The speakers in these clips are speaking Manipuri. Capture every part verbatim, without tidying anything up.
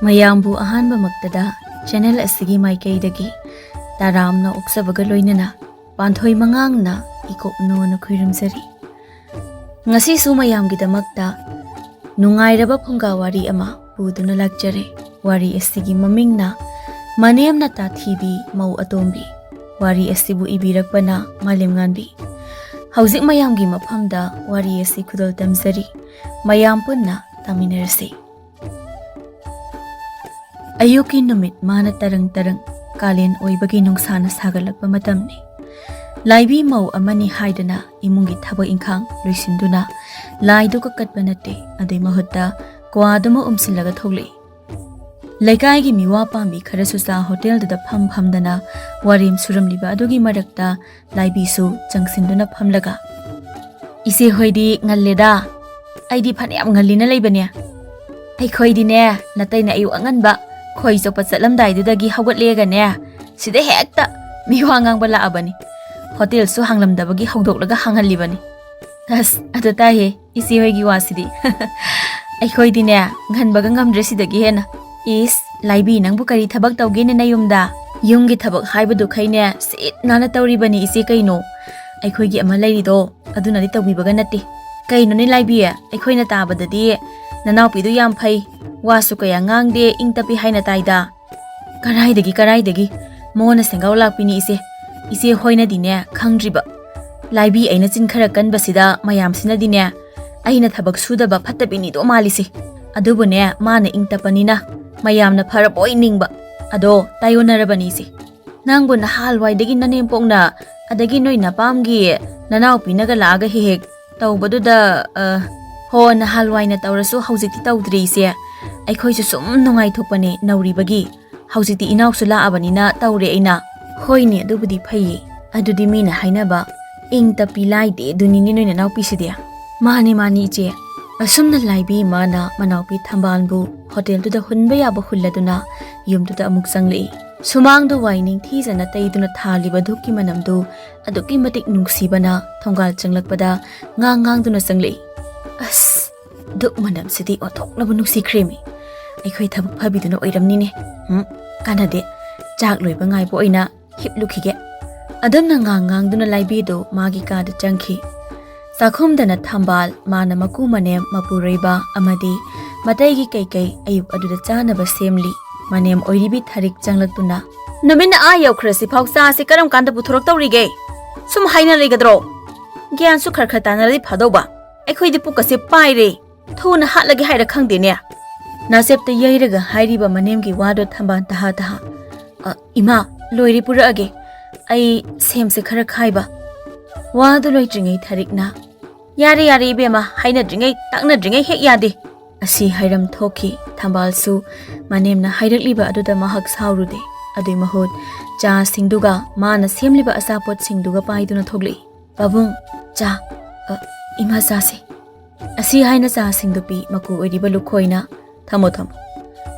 ꯃꯌꯥꯝꯕꯨ ꯑꯍꯥꯟꯕꯃꯛꯇꯗ ꯆꯦꯅꯦꯜ ꯑꯁꯤꯒꯤ ꯃꯥꯏꯀꯩꯗꯒꯤ ꯇꯔꯥꯝꯅ ꯑꯣꯛꯆꯕꯒ ꯂꯣꯏꯅꯅ ꯄꯥꯟꯊꯣꯏ ꯃꯉꯥꯡꯅ ꯏꯀꯣꯛꯅꯣꯅ ꯈꯨꯔꯨꯝꯖꯔꯤ꯫ ꯉꯁꯤꯁꯨ ꯃꯌꯥꯝꯒꯤꯗꯃꯛꯇ ꯅꯨꯡꯉꯥꯏꯔꯕ ꯐꯨꯡꯒꯥ ꯋꯥꯔꯤ ꯑꯃ ꯄꯨꯗꯨꯅ ꯂꯥꯛꯆꯔꯦ꯫ ꯋꯥꯔꯤ ꯑꯁꯤꯒꯤ ꯃꯃꯤꯡꯅ ꯃꯅꯦꯝꯅ ꯇꯥꯊꯤꯕꯤ ꯃꯧ ꯑꯇꯣꯝꯕꯤ꯫ ꯋꯥꯔꯤ ꯑꯁꯤꯕꯨ ꯏꯕꯤꯔꯛꯄꯅ ꯃꯥꯂꯦꯝꯉꯥꯟꯕꯤ꯫ ꯍꯧꯖꯤꯛ ꯃꯌꯥꯝꯒꯤ ꯃꯐꯝꯗ ꯋꯥꯔꯤ ꯑꯁꯤ ꯈꯨꯗꯣꯜ ꯇꯝꯖꯔꯤ꯫ ꯃꯌꯥꯝ ꯄꯨꯟꯅ ꯇꯥꯃꯤꯟꯅꯔꯁꯤ꯫ ꯑꯌꯨꯛꯀꯤ ꯅꯨꯃꯤꯠ ꯃꯥꯅ ꯇꯔꯪ ꯇꯔꯪ, ꯀꯥꯂꯦꯟ ꯑꯣꯏꯕꯒꯤ ꯅꯨꯡꯁꯥꯅ ꯁꯥꯒꯠꯂꯛꯄ ꯃꯇꯝꯅꯤ꯫ ꯂꯥꯏꯕꯤ ꯃꯧ ꯑꯃꯅꯤ ꯍꯥꯏꯗꯅ ꯏꯃꯨꯡꯒꯤ ꯊꯕꯛ ꯏꯪꯈꯥꯡ ꯂꯣꯏꯁꯤꯟꯗꯨꯅ ꯂꯥꯏꯗꯨ ꯀꯛꯀꯠꯄ ꯅꯠꯇꯦ, ꯑꯗꯨꯏ ꯃꯍꯨꯠꯇ ꯀ꯭ꯋꯥꯗꯨꯃ ꯎꯝꯁꯤꯜꯂꯒ ꯊꯣꯛꯂꯛꯏ꯫ ꯂꯩꯀꯥꯏꯒꯤ ꯃꯤꯋꯥ ꯄꯥꯝꯕꯤ ꯈꯔꯁꯨ ꯆꯥ ꯍꯣꯇꯦꯜꯗꯨꯗ ꯐꯝ ꯐꯝꯗꯅ ꯋꯥꯔꯦꯝ ꯁꯨꯔꯝꯂꯤꯕ ꯑꯗꯨꯒꯤ ꯃꯔꯛꯇ ꯂꯥꯏꯕꯤꯁꯨ ꯆꯪꯁꯤꯟꯗꯨꯅ ꯐꯝꯂꯒ, "ꯏꯆꯦ ꯍꯣꯏꯗꯤ ꯉꯜꯂꯦꯗ, ꯑꯩꯗꯤ ꯐꯅꯌꯥꯝ ꯉꯜꯂꯤꯅ ꯂꯩꯕꯅꯦ꯫ ꯑꯩꯈꯣꯏꯗꯤꯅꯦ, ꯅꯇꯩꯅ ꯑꯌꯨꯛ ꯑꯉꯟꯕ ꯈꯣꯏ ꯆꯣꯞꯄ ꯆꯠꯂꯝꯗꯥꯏꯗꯨꯗꯒꯤ ꯍꯧꯒꯠꯂꯦꯒꯅꯦ, ꯁꯤꯗ ꯍꯦꯛꯇ ꯃꯤꯋꯥ ꯉꯥꯡꯕ ꯂꯥꯛꯑꯕꯅꯤ꯫ ꯍꯣꯇꯦꯜꯁꯨ ꯍꯥꯡꯂꯝꯗꯕꯒꯤ ꯍꯧꯗꯣꯛꯂꯒ ꯍꯥꯡꯍꯜꯂꯤꯕꯅꯤ꯫" "ꯑꯁ, ꯑꯗꯨ ꯇꯥꯏꯍꯦ, ꯏꯆꯦ ꯍꯣꯏꯒꯤ ꯋꯥꯁꯤꯗꯤ꯫" "ꯑꯩꯈꯣꯏꯗꯤꯅꯦ, ꯉꯟꯕꯒ ꯉꯝꯗ꯭ꯔꯦ ꯁꯤꯗꯒꯤ ꯍꯦꯟꯅ꯫" "ꯏꯁ, ꯂꯥꯏꯕꯤ, ꯅꯪꯕꯨ ꯀꯔꯤ ꯊꯕꯛ ꯇꯧꯒꯦꯅꯦ ꯅꯌꯨꯝꯗ? ꯌꯨꯝꯒꯤ ꯊꯕꯛ ꯍꯥꯏꯕꯗꯨꯈꯩꯅꯦ ꯁꯤꯠ ꯅꯥꯟꯅ ꯇꯧꯔꯤꯕꯅꯤ ꯏꯆꯦ ꯀꯩꯅꯣ꯫ ꯑꯩꯈꯣꯏꯒꯤ ꯑꯃ ꯂꯩꯔꯤꯗꯣ, ꯑꯗꯨꯅꯗꯤ ꯇꯧꯕꯤꯕꯒ ꯅꯠꯇꯦ꯫" "ꯀꯩꯅꯣꯅꯦ ꯂꯥꯏꯕꯤ, ꯑꯩꯈꯣꯏꯅ ꯇꯥꯕꯗꯗꯤ ꯅꯅꯥꯎꯄꯤꯗꯨ ꯌꯥꯝ ꯐꯩ, ꯋꯥꯁꯨ ꯀꯌꯥ ꯉꯥꯡꯗꯦ, ꯏꯪ ꯇꯞꯄꯤ ꯍꯥꯏꯅ ꯇꯥꯏꯗ꯫" "ꯀꯔꯥꯏꯗꯒꯤ, ꯀꯔꯥꯏꯗꯒꯤ? ꯃꯉꯣꯟꯗ ꯁꯦꯡꯒꯥꯎ ꯂꯥꯛꯄꯤꯅꯤ ꯏꯆꯦ꯫ ꯏꯆꯦ ꯍꯣꯏꯅꯗꯤꯅꯦ ꯈꯪꯗ꯭ꯔꯤꯕ꯫ ꯂꯥꯏꯕꯤ ꯑꯩꯅ ꯆꯤꯟ ꯈꯔ ꯀꯟꯕꯁꯤꯗ ꯃꯌꯥꯝꯁꯤꯅꯗꯤꯅꯦ ꯑꯩꯅ ꯊꯕꯛ ꯁꯨꯗꯕ ꯐꯠꯇꯕꯤꯅꯤꯗꯣ ꯃꯥꯜꯂꯤꯁꯦ꯫ ꯑꯗꯨꯕꯨꯅꯦ, ꯃꯥꯅ ꯏꯪ ꯇꯞꯄꯅꯤꯅ ꯃꯌꯥꯝꯅ ꯐꯔꯕꯣꯏ ꯅꯤꯡꯕ꯫ ꯑꯗꯣ ꯇꯥꯏꯌꯣꯟꯅꯔꯕꯅꯤ ꯏꯆꯦ꯫ ꯅꯪꯕꯨ ꯅꯍꯥꯟꯋꯥꯏꯗꯒꯤ ꯅꯅꯦꯝꯄꯣꯛꯅ, ꯑꯗꯒꯤ ꯅꯣꯏ ꯅꯄꯥꯝꯒꯤ ꯅꯅꯥꯎꯄꯤꯅꯒ ꯂꯥꯛꯑꯒ ꯍꯦꯛ ꯍꯦꯛ ꯇꯧꯕꯗꯨꯗ, ꯑ, ꯍꯣ, ꯅꯍꯥꯟꯋꯥꯏꯅ ꯇꯧꯔꯁꯨ ꯍꯧꯖꯤꯛꯇꯤ ꯇꯧꯗ꯭ꯔꯦ ꯏꯆꯦ꯫ ꯑꯩꯈꯣꯏꯁꯨ ꯁꯨꯝ ꯅꯨꯡꯉꯥꯏꯊꯣꯛꯄꯅꯦ ꯅꯧꯔꯤꯕꯒꯤ꯫ ꯍꯧꯖꯤꯛꯇꯤ ꯏꯅꯥꯎꯁꯨ ꯂꯥꯛꯑꯕꯅꯤꯅ ꯇꯧꯔꯦ ꯑꯩꯅ꯫" "ꯍꯣꯏꯅꯦ, ꯑꯗꯨꯕꯨꯗꯤ ꯐꯩꯌꯦ꯫ ꯑꯗꯨꯗꯤ ꯃꯤꯅ ꯍꯥꯏꯅꯕ ꯏꯪ ꯇꯞꯄꯤ ꯂꯥꯏꯗꯦ ꯑꯗꯨꯅꯤꯅꯦ ꯅꯣꯏ ꯅꯅꯥꯎꯄꯤꯁꯤꯗꯤ꯫" "ꯃꯥꯅꯤ, ꯃꯥꯅꯤ ꯏꯆꯦ꯫" ꯑꯁꯨꯝꯅ ꯂꯥꯏꯕꯤ ꯏꯃꯥꯅ ꯃꯅꯥꯎꯄꯤ ꯊꯝꯕꯥꯜꯕꯨ ꯍꯣꯇꯦꯜꯗꯨꯗ ꯍꯨꯟꯕ ꯌꯥꯕ ꯍꯨꯜꯂꯗꯨꯅ ꯌꯨꯝꯗꯨꯗ ꯑꯃꯨꯛ ꯆꯪꯂꯛꯏ꯫ ꯁꯨꯃꯥꯡꯗ ꯋꯥꯏ ꯅꯤꯡꯊꯤꯖꯅ ꯇꯩꯗꯨꯅ ꯊꯥꯜꯂꯤꯕ ꯙꯨꯞꯀꯤ ꯃꯅꯝꯗꯨ ꯑꯗꯨꯛꯀꯤ ꯃꯇꯤꯛ ꯅꯨꯡꯁꯤꯕꯅ ꯊꯣꯡꯒꯥꯜ ꯆꯪꯂꯛꯄꯗ ꯉꯥꯡ ꯉꯥꯡꯗꯨꯅ ꯆꯪꯂꯛꯏ꯫ "ꯑꯁ, ꯙꯨꯞ ꯃꯅꯝꯁꯤꯗꯤ ꯑꯣꯟꯊꯣꯛꯅꯕ ꯅꯨꯡꯁꯤꯈ꯭ꯔꯦꯃꯤ꯫ ꯑꯩꯈꯣꯏ ꯊꯕꯛ ꯐꯕꯤꯗꯨꯅ ꯑꯣꯏꯔꯝꯅꯤꯅꯦ꯫ ꯎꯝ, ꯀꯥꯟꯅꯗꯦ꯫ ꯆꯥꯛ ꯂꯣꯏꯕ ꯉꯥꯏꯕ ꯑꯣꯏꯅ ꯍꯤꯞꯂꯨꯈꯤꯒꯦ꯫ ꯑꯗꯨꯝꯅ ꯉꯥꯡ ꯉꯥꯡꯗꯨꯅ ꯂꯥꯏꯕꯤꯗꯨ ꯃꯥꯒꯤ ꯀꯥꯗ ꯆꯪꯈꯤ꯫ ꯆꯥꯛꯈꯨꯝꯗꯅ ꯊꯝꯕꯥꯜ, ꯃꯥꯅ ꯃꯀꯨ ꯃꯅꯦꯝ, ꯃꯄꯨꯔꯣꯏꯕ ꯑꯃꯗꯤ ꯃꯇꯩꯒꯤ ꯀꯩꯀꯩ ꯑꯌꯨꯛ ꯑꯗꯨꯗ ꯆꯥꯅꯕ ꯁꯦꯝꯂꯤ꯫ ꯃꯅꯦꯝ ꯑꯣꯏꯔꯤꯕꯤ ꯊꯔꯤꯛ ꯆꯪꯂꯛꯇꯨꯅ, "ꯅꯨꯃꯤꯠꯅ ꯑꯥ ꯌꯧꯈ꯭ꯔꯁꯤꯐꯥꯎ ꯆꯥꯁꯤ ꯀꯔꯝ ꯀꯥꯟꯗ ꯄꯨꯊꯣꯔꯛꯇꯧꯔꯤꯒꯦ? ꯁꯨꯝ ꯍꯥꯏꯅ ꯂꯩꯒꯗ꯭ꯔꯣ? ꯒ꯭ꯌꯥꯟꯁꯨ ꯈꯔ ꯈꯔ ꯇꯥꯅꯔꯗꯤ ꯐꯗꯧꯕ꯫ ꯑꯩꯈꯣꯏꯗꯤ ꯄꯨꯛꯀꯁꯦ ꯄꯥꯏꯔꯦ꯫ ꯊꯨꯅ ꯍꯥꯠꯂꯒꯦ ꯍꯥꯏꯔ ꯈꯪꯗꯦꯅꯦ꯫" ꯅꯥꯆꯦꯞꯇ ꯌꯩꯔꯒ ꯍꯥꯏꯔꯤꯕ ꯃꯅꯦꯝꯒꯤ ꯋꯥꯗꯣ ꯊꯝꯕꯥꯜ ꯇꯍꯥ ꯇꯍꯥ, "ꯑ, ꯏꯃꯥ, ꯂꯣꯏꯔꯦ, ꯄꯨꯔꯛꯑꯒꯦ꯫ ꯑꯩ ꯁꯦꯝꯁꯦ ꯈꯔ ꯈꯥꯏꯕ꯫" ꯋꯥꯗꯨ ꯂꯣꯏꯗ꯭ꯔꯤꯉꯩ ꯊꯔꯤꯛꯅ, "ꯌꯥꯔꯦ, ꯌꯥꯔꯦ ꯏꯕꯦꯝꯃ, ꯍꯥꯏꯅꯗ꯭ꯔꯤꯉꯩ ꯇꯛꯅꯗ꯭ꯔꯤꯉꯩ ꯍꯦꯛ ꯌꯥꯗꯦ꯫" ꯑꯁꯤ ꯍꯥꯏꯔꯝ ꯊꯣꯛꯈꯤ꯫ ꯊꯝꯕꯥꯜꯁꯨ ꯃꯅꯦꯝꯅ ꯍꯥꯏꯔꯛꯂꯤꯕ ꯑꯗꯨꯗ ꯃꯍꯥꯛ ꯁꯥꯎꯔꯨꯗꯦ꯫ ꯑꯗꯨꯏ ꯃꯍꯨꯠ ꯆꯥꯁꯤꯡꯗꯨꯒ ꯃꯥꯅ ꯁꯦꯝꯂꯤꯕ ꯑꯆꯥꯄꯣꯠꯁꯤꯡꯗꯨꯒ ꯄꯥꯏꯗꯨꯅ ꯊꯣꯛꯂꯛꯏ꯫ "ꯄꯥꯕꯨꯡ, ꯆꯥ꯫ ꯑ, ꯏꯃꯥ, ꯆꯥꯁꯦ꯫" ꯑꯁꯤ ꯍꯥꯏꯅ ꯆꯥꯁꯤꯡꯗꯨ ꯄꯤ꯫ ꯃꯀꯨ ꯑꯣꯏꯔꯤꯕ ꯂꯨꯈꯣꯏꯅ, "ꯊꯝꯃꯣ, ꯊꯝꯃꯣ꯫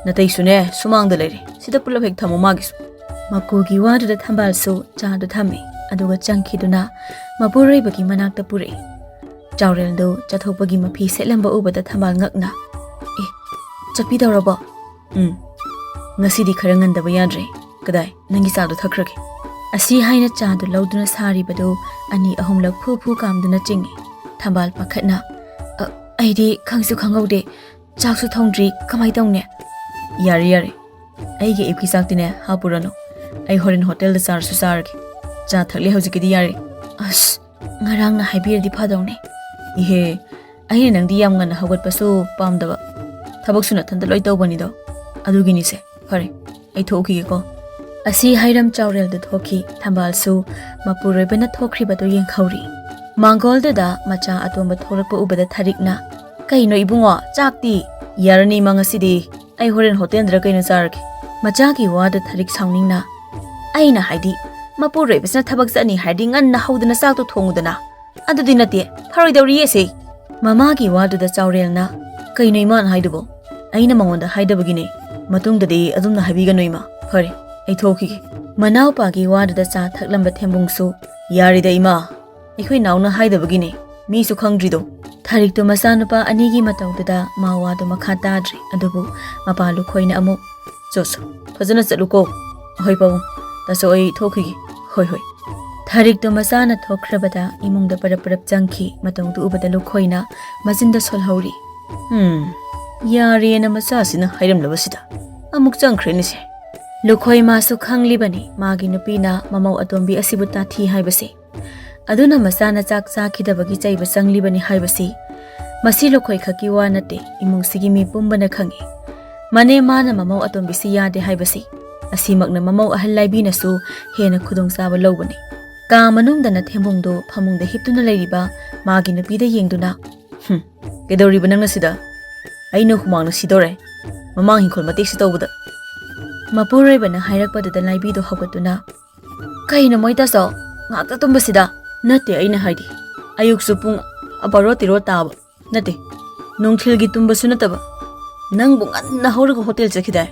ꯅꯇꯩꯁꯨꯅꯦ, ꯁꯨꯃꯥꯡꯗ ꯂꯩꯔꯦ꯫ ꯁꯤꯗ ꯄꯨꯂꯞ ꯍꯦꯛ ꯊꯝꯃꯣ ꯃꯥꯒꯤꯁꯨ꯫" ꯃꯀꯨꯒꯤ ꯋꯥꯗꯨꯗ ꯊꯝꯕꯥꯜꯁꯨ ꯆꯥꯗꯨ ꯊꯝꯃꯤ꯫ ꯑꯗꯨꯒ ꯆꯪꯈꯤꯗꯨꯅ ꯃꯄꯨꯔꯣꯏꯕꯒꯤ ꯃꯅꯥꯛꯇ ꯄꯨꯔꯛꯏ꯫ ꯆꯥꯎꯔꯦꯜꯗꯨ ꯆꯠꯊꯣꯛꯄꯒꯤ ꯃꯐꯤ ꯁꯦꯠꯂꯝꯕ ꯎꯕꯗ ꯊꯝꯕꯥꯜ ꯉꯛꯅ, "ꯑꯦ, ꯆꯠꯄꯤꯗꯧꯔꯕꯣ?" "ꯎꯝ, ꯉꯁꯤꯗꯤ ꯈꯔ ꯉꯟꯗꯕ ꯌꯥꯗ꯭ꯔꯦ꯫ ꯀꯗꯥꯏ, ꯅꯪꯒꯤ ꯆꯥꯗꯣ ꯊꯛꯈ꯭ꯔꯒꯦ꯫" ꯑꯁꯤ ꯍꯥꯏꯅ ꯆꯥꯗꯨ ꯂꯧꯗꯨꯅ ꯁꯥꯔꯤꯕꯗꯨ ꯑꯅꯤ ꯑꯍꯨꯝꯂꯛ ꯐꯨ ꯐꯨ ꯀꯥꯝꯗꯨꯅ ꯆꯤꯡꯏ꯫ ꯊꯝꯕꯥꯜ ꯄꯥꯈꯠꯅ, "ꯑ, ꯑꯩꯗꯤ ꯈꯪꯁꯨ ꯈꯪꯍꯧꯗꯦ꯫ ꯆꯥꯛꯁꯨ ꯊꯣꯡꯗ꯭ꯔꯤ, ꯀꯃꯥꯏ ꯇꯧꯅꯤ?" "ꯌꯥꯔꯦ, ꯌꯥꯔꯦ꯫ ꯑꯩꯒꯤ ꯑꯌꯨꯛꯀꯤ ꯆꯥꯛꯇꯤꯅꯦ ꯍꯥꯞꯄꯨꯔꯅꯨ꯫ ꯑꯩ ꯍꯣꯔꯦꯟ ꯍꯣꯇꯦꯜꯗ ꯆꯥꯔꯁꯨ ꯆꯥꯔꯒꯦ꯫ ꯆꯥ ꯊꯛꯂꯦ ꯍꯧꯖꯤꯛꯀꯤꯗꯤ ꯌꯥꯔꯦ꯫" "ꯑꯁ, ꯉꯔꯥꯡꯅ ꯍꯥꯏꯕꯤꯔꯗꯤ ꯐꯗꯧꯅꯦ꯫" "ꯏꯍꯦ, ꯑꯩꯅ ꯅꯪꯗꯤ ꯌꯥꯝ ꯉꯟꯅ ꯍꯧꯒꯠꯄꯁꯨ ꯄꯥꯝꯗꯕ꯫ ꯊꯕꯛꯁꯨ ꯅꯊꯟꯇ ꯂꯣꯏ ꯇꯧꯕꯅꯤꯗꯣ꯫ ꯑꯗꯨꯒꯤꯅꯤꯁꯦ꯫ ꯐꯔꯦ, ꯑꯩ ꯊꯣꯛꯎꯈꯤꯒꯦꯀꯣ꯫" ꯑꯁꯤ ꯍꯥꯏꯔꯝ ꯆꯥꯎꯔꯦꯜꯗꯨ ꯊꯣꯛꯈꯤ꯫ ꯊꯝꯕꯥꯜꯁꯨ ꯃꯄꯨꯔꯣꯏꯕꯅ ꯊꯣꯛꯈ꯭ꯔꯤꯕꯗꯨ ꯌꯦꯡꯍꯧꯔꯤ꯫ ꯃꯥꯡꯒꯣꯜꯗꯨꯗ ꯃꯆꯥ ꯑꯇꯣꯝꯕ ꯊꯣꯛꯂꯛꯄ ꯎꯕꯗ ꯊꯔꯤꯛꯅ, "ꯀꯩꯅꯣ ꯏꯕꯨꯡꯉꯣ, ꯆꯥꯛꯇꯤ?" "ꯌꯥꯔꯅꯤ ꯏꯃꯥ, ꯉꯁꯤꯗꯤ꯫ ꯑꯩ ꯍꯣꯔꯦꯟ ꯍꯣꯇꯦꯜꯗꯔ ꯀꯩꯅꯣ ꯆꯥꯔꯒꯦ꯫" ꯃꯆꯥꯒꯤ ꯋꯥꯗ ꯊꯔꯤꯛ ꯁꯥꯎꯅꯤꯡꯅ, "ꯑꯩꯅ ꯍꯥꯏꯗꯤ, ꯃꯄꯨꯔꯣꯏꯕꯁꯤꯅ ꯊꯕꯛ ꯆꯠꯅꯤ ꯍꯥꯏꯔꯗꯤ ꯉꯟꯅ ꯍꯧꯗꯅ ꯆꯥꯛꯇꯣ ꯊꯣꯡꯉꯨꯗꯅ꯫ ꯑꯗꯨꯗꯤ ꯅꯠꯇꯦ, ꯐꯔꯣꯏꯗꯧꯔꯤꯌꯦ ꯁꯤ꯫" ꯃꯃꯥꯒꯤ ꯋꯥꯗꯨꯗ ꯆꯥꯎꯔꯦꯜꯅ, "ꯀꯩꯅꯣ ꯏꯃꯥꯅ ꯍꯥꯏꯗꯨꯕꯣ? ꯑꯩꯅ ꯃꯉꯣꯟꯗ ꯍꯥꯏꯗꯕꯒꯤꯅꯦ꯫ ꯃꯇꯨꯡꯗꯗꯤ ꯑꯗꯨꯝꯅ ꯍꯥꯏꯕꯤꯒꯅꯨ ꯏꯃꯥ꯫ ꯐꯔꯦ, ꯑꯩ ꯊꯣꯛꯈꯤꯒꯦ꯫" ꯃꯅꯥꯎꯄꯥꯒꯤ ꯋꯥꯗꯨꯗ ꯆꯥ ꯊꯛꯂꯝꯕ ꯊꯦꯝꯕꯨꯡꯁꯨ, "ꯌꯥꯔꯦꯗ ꯏꯃꯥ, ꯑꯩꯈꯣꯏ ꯅꯥꯎꯅ ꯍꯥꯏꯗꯕꯒꯤꯅꯦ꯫ ꯃꯤꯁꯨ ꯈꯪꯗ꯭ꯔꯤꯗꯣ꯫ ꯊꯥꯔꯤꯛꯇꯣ ꯃꯆꯥꯅꯨꯄꯥ ꯑꯅꯤꯒꯤ ꯃꯇꯧꯗꯨꯗ ꯃꯥ ꯋꯥꯗꯣ ꯃꯈꯥ ꯇꯥꯗ꯭ꯔꯦ꯫ ꯑꯗꯨꯕꯨ ꯃꯄꯥ ꯂꯨꯈꯣꯏꯅ ꯑꯃꯨꯛ, "ꯆꯣ ꯆꯣ, ꯐꯖꯅ ꯆꯠꯂꯨꯀꯣ꯫ ꯍꯣꯏ ꯄꯥꯕꯨꯡ, ꯇꯥꯆꯧ ꯑꯩ ꯊꯣꯛꯈꯤꯒꯦ꯫ ꯍꯣꯏ ꯍꯣꯏ"꯫ ꯊꯥꯔꯤꯛꯇꯣ ꯃꯆꯥꯅ ꯊꯣꯛꯈ꯭ꯔꯕꯗ ꯏꯃꯨꯡꯗ ꯄꯔꯞ ꯄꯔꯞ ꯆꯪꯈꯤ꯫ ꯃꯇꯧꯗꯨ ꯎꯕꯗ ꯂꯨꯈꯣꯏꯅ ꯃꯆꯤꯟꯗ ꯁꯣꯜꯍꯧꯔꯤ꯫ "ꯎꯝ, ꯌꯥꯔꯦꯅ ꯃꯆꯥꯁꯤꯅ ꯍꯥꯏꯔꯝꯂꯕꯁꯤꯗ ꯑꯃꯨꯛ ꯆꯪꯈ꯭ꯔꯦꯅꯦꯁꯦ"꯫ ꯂꯨꯈꯣꯏ ꯃꯥꯁꯨ ꯈꯪꯂꯤꯕꯅꯤ ꯃꯥꯒꯤ ꯅꯨꯄꯤꯅ ꯃꯃꯧ ꯑꯇꯣꯝꯕꯤ ꯑꯁꯤꯕꯨ ꯇꯥꯊꯤ ꯍꯥꯏꯕꯁꯦ꯫ ꯑꯗꯨꯅ ꯃꯆꯥꯅ ꯆꯥꯛ ꯆꯥꯈꯤꯗꯕꯒꯤ ꯆꯩꯕ ꯆꯪꯂꯤꯕꯅꯤ ꯍꯥꯏꯕꯁꯤ꯫ ꯃꯁꯤ ꯂꯨꯈꯣꯏ ꯈꯛꯀꯤ ꯋꯥ ꯅꯠꯇꯦ, ꯏꯃꯨꯡꯁꯤꯒꯤ ꯃꯤ ꯄꯨꯝꯕꯅ ꯈꯪꯏ꯫ ꯃꯅꯦ ꯃꯥꯅ ꯃꯃꯧ ꯑꯇꯣꯝꯕꯤꯁꯤ ꯌꯥꯗꯦ ꯍꯥꯏꯕꯁꯤ꯫ ꯑꯁꯤꯃꯛꯅ ꯃꯃꯧ ꯑꯍꯜ ꯂꯥꯏꯕꯤꯅꯁꯨ ꯍꯦꯟꯅ ꯈꯨꯗꯣꯡꯆꯥꯕ ꯂꯧꯕꯅꯤ꯫ ꯀꯥ ꯃꯅꯨꯡꯗꯅ ꯊꯦꯝꯕꯨꯡꯗꯨ ꯐꯃꯨꯡꯗ ꯍꯤꯞꯇꯨꯅ ꯂꯩꯔꯤꯕ ꯃꯥꯒꯤ ꯅꯨꯄꯤꯗ ꯌꯦꯡꯗꯨꯅ, "ꯍꯨꯝ, ꯀꯩꯗꯧꯔꯤꯕ ꯅꯪꯅ ꯁꯤꯗ? ꯑꯩꯅ ꯍꯨꯃꯥꯡꯅ ꯁꯤꯗꯧꯔꯦ꯫ ꯃꯃꯥꯡ ꯍꯤꯡꯈꯣꯜ ꯃꯇꯦꯛꯁꯤ ꯇꯧꯕꯗ"꯫ ꯃꯄꯨꯔꯣꯏꯕꯅ ꯍꯥꯏꯔꯛꯄꯗꯨꯗ ꯂꯥꯏꯕꯤꯗꯣ ꯍꯧꯒꯠꯇꯨꯅ, "ꯀꯩꯅꯣ ꯃꯣꯏ ꯇꯥꯆꯧ, ꯉꯥꯛꯇ ꯇꯨꯝꯕꯁꯤꯗ?" "ꯅꯠꯇꯦ, ꯑꯩꯅ ꯍꯥꯏꯗꯤ, ꯑꯌꯨꯛꯁꯨ ꯄꯨꯡ ꯕꯥꯔꯣ ꯇꯦꯔꯣ ꯇꯥꯕ ꯅꯠꯇꯦ, ꯅꯨꯡꯊꯤꯜꯒꯤ ꯇꯨꯝꯕꯁꯨ ꯅꯠꯇꯕ, ꯅꯪꯕꯨ ꯉꯟꯅ ꯍꯧꯔꯒ ꯍꯣꯇꯦꯜ ꯆꯠꯈꯤꯗꯥꯏ?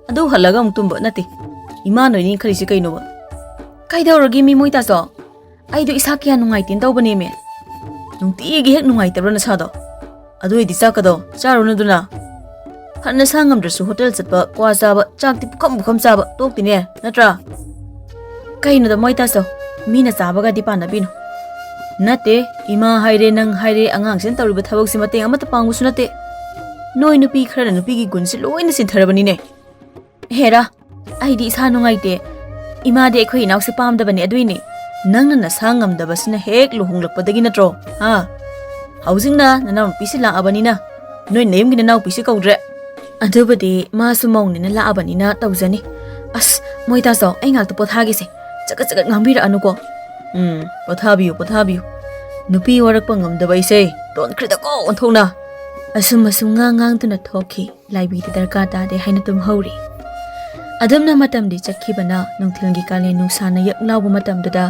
ꯑꯗꯨ ꯍꯜꯂꯒ ꯑꯃꯨꯛ ꯇꯨꯝꯕ ꯅꯠꯇꯦ, ꯏꯃꯥ ꯅꯣꯏꯅꯤ ꯈꯜꯂꯤꯁꯤ ꯀꯩꯅꯣꯕ?" "ꯀꯩꯗꯧꯔꯒꯦ ꯃꯤ ꯃꯣꯏ ꯇꯥꯆꯧ? ꯑꯩꯗꯣ ꯏꯁꯥ ꯀꯌꯥ ꯅꯨꯡꯉꯥꯏꯇꯦꯅ ꯇꯧꯕꯅꯦꯃꯦ"꯫ "ꯅꯨꯡꯇꯤꯒꯤ ꯍꯦꯛ ꯅꯨꯡꯉꯥꯏꯇꯕ꯭ꯔꯥ ꯅꯁꯥꯗꯣ? ꯑꯗꯨ ꯑꯣꯏꯗꯤ ꯆꯥꯛꯀꯗꯣ ꯆꯥꯔꯨꯅꯨꯗꯅ꯫ ꯐꯠ ꯅꯁꯥ ꯉꯝꯗ꯭ꯔꯁꯨ ꯍꯣꯇꯦꯜ ꯆꯠꯄ, ꯀ꯭ꯋꯥ ꯆꯥꯕ, ꯆꯥꯛꯇꯤ ꯄꯨꯈꯝ ꯄꯨꯈꯝ ꯆꯥꯕ ꯇꯣꯛꯇꯤꯅꯦ, ꯅꯠꯇ꯭ꯔꯥ?" "ꯀꯩꯅꯣꯗ ꯃꯣꯏ ꯇꯥꯆꯧ, ꯃꯤꯅ ꯆꯥꯕꯒꯗꯤ ꯄꯥꯟꯅꯕꯤꯅꯨ"꯫ "ꯅꯠꯇꯦ, ꯏꯃꯥ ꯍꯥꯏꯔꯦ, ꯅꯪ ꯍꯥꯏꯔꯦ, ꯑꯉꯥꯡꯁꯤꯅ ꯇꯧꯔꯤꯕ ꯊꯕꯛꯁꯤ ꯃꯇꯦꯡ ꯑꯃꯠꯇ ꯄꯥꯡꯕꯁꯨ ꯅꯠꯇꯦ꯫ ꯅꯣꯏ ꯅꯨꯄꯤ ꯈꯔꯅ ꯅꯨꯄꯤꯒꯤ ꯒꯨꯟꯁꯤ ꯂꯣꯏꯅ ꯁꯤꯟꯊꯔꯕꯅꯤꯅꯦ"꯫ "ꯍꯦꯔꯥ, ꯑꯩꯗꯤ ꯏꯁꯥ ꯅꯨꯡꯉꯥꯏꯇꯦ꯫ ꯏꯃꯥꯗꯤ ꯑꯩꯈꯣꯏ ꯏꯅꯥꯎꯁꯦ ꯄꯥꯝꯗꯕꯅꯦ, ꯑꯗꯨꯏꯅꯦ꯫ ꯅꯪꯅ ꯅꯁꯥ ꯉꯝꯗꯕꯁꯤꯅ ꯍꯦꯛ ꯂꯨꯍꯣꯡꯂꯛꯄꯗꯒꯤ ꯅꯠꯇ꯭ꯔꯣ? ꯍꯥ? ꯍꯧꯖꯤꯛꯅ ꯅꯅꯥꯎꯅꯨꯄꯤꯁꯤ ꯂꯥꯛꯑꯕꯅꯤꯅ ꯅꯣꯏ ꯅꯌꯨꯝꯒꯤ ꯅꯅꯥꯎꯄꯤꯁꯤ ꯀꯧꯗ꯭ꯔꯦ"꯫ "ꯑꯗꯨꯕꯨꯗꯤ ꯃꯥꯁꯨ ꯃꯧꯅꯤꯅ ꯂꯥꯛꯑꯕꯅꯤꯅ ꯇꯧꯖꯅꯤ꯫ ꯑꯁ, ꯃꯣꯏ ꯇꯥꯆꯧ, ꯑꯩ ꯉꯥꯛꯇ ꯄꯣꯊꯥꯒꯦꯁꯦ꯫ ꯆꯒꯠ ꯆꯒꯠ ꯉꯥꯡꯕꯤꯔꯛꯑꯅꯨꯀꯣ"꯫ "ꯎꯝ, ꯄꯣꯊꯥꯕꯤꯌꯨ, ꯄꯣꯊꯥꯕꯤꯌꯨ꯫ ꯅꯨꯄꯤ ꯋꯥꯔꯛꯄ ꯉꯝꯗꯕ ꯑꯩꯁꯦ ꯇꯣꯟꯈ꯭ꯔꯦꯗꯀꯣ ꯑꯣꯟꯊꯣꯛꯅ"꯫ ꯑꯁꯨꯝ ꯑꯁꯨꯝ ꯉꯥꯡ ꯉꯥꯡꯗꯨꯅ ꯊꯣꯛꯈꯤ꯫ ꯂꯥꯏꯕꯤꯗꯤ ꯗꯔꯀꯥꯔ ꯇꯥꯗꯦ ꯍꯥꯏꯅ ꯇꯨꯝꯍꯧꯔꯤ꯫ ꯑꯗꯨꯝꯅ ꯃꯇꯝꯗꯤ ꯆꯠꯈꯤꯕꯅ ꯅꯨꯡꯊꯤꯜꯒꯤ ꯀꯥꯂꯦꯟ ꯅꯨꯡꯁꯥꯅ ꯌꯛ ꯂꯥꯎꯕ ꯃꯇꯝꯗꯨꯗ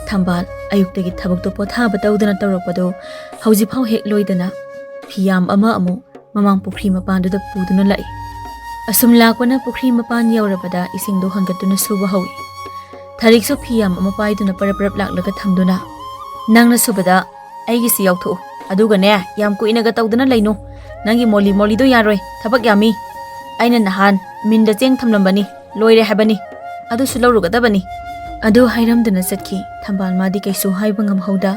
ꯊꯝꯕꯥꯜ ꯑꯌꯨꯛꯇꯒꯤ ꯊꯕꯛꯇꯣ ꯄꯣꯊꯥꯕ ꯇꯧꯗꯅ ꯇꯧꯔꯛꯄꯗꯣ ꯍꯧꯖꯤꯛꯐꯥꯎ ꯍꯦꯛ ꯂꯣꯏꯗꯅ ꯐꯤꯌꯥꯝ ꯑꯃ ꯑꯃꯨꯛ ꯃꯃꯥꯡ ꯄꯨꯈ꯭ꯔꯤ ꯃꯄꯥꯟꯗꯨꯗ ꯄꯨꯗꯨꯅ ꯂꯥꯛꯏ꯫ ꯑꯁꯨꯝ ꯂꯥꯛꯄꯅ ꯄꯨꯈ꯭ꯔꯤ ꯃꯄꯥꯟ ꯌꯧꯔꯕꯗ ꯏꯁꯤꯡꯗꯣ ꯍꯣꯟꯒꯠꯇꯨꯅ ꯁꯨꯕ ꯍꯧꯏ꯫ ꯊꯥꯔꯤꯛꯁꯨ ꯐꯤꯌꯥꯝ ꯑꯃ ꯄꯥꯏꯗꯨꯅ ꯄꯔꯞ ꯄꯔꯞ ꯂꯥꯛꯂꯒ ꯊꯝꯗꯨꯅ, "ꯅꯪꯅ ꯁꯨꯕꯗ ꯑꯩꯒꯤꯁꯤ ꯌꯥꯎꯊꯣꯛꯎ"꯫ ꯑꯗꯨꯒꯅꯦ, ꯌꯥꯝ ꯀꯨꯏꯅꯒ ꯇꯧꯗꯅ ꯂꯩꯅꯨ꯫ ꯅꯪꯒꯤ ꯃꯣꯂꯤ ꯃꯣꯂꯤꯗꯣ ꯌꯥꯔꯣꯏ, ꯊꯕꯛ ꯌꯥꯝꯃꯤ꯫ ꯑꯩꯅ ꯅꯍꯥꯟ ꯃꯤꯟꯗ ꯆꯦꯡ ꯊꯝꯂꯝꯕꯅꯤ, ꯂꯣꯏꯔꯦ ꯍꯥꯏꯕꯅꯤ꯫ ꯑꯗꯨꯁꯨ ꯂꯧꯔꯨꯒꯗꯕꯅꯤ꯫ ꯑꯗꯨ ꯍꯥꯏꯔꯝꯗꯨꯅ ꯆꯠꯈꯤ꯫ ꯊꯝꯕꯥꯜ ꯃꯥꯗꯤ ꯀꯩꯁꯨ ꯍꯥꯏꯕ ꯉꯝꯍꯧꯗ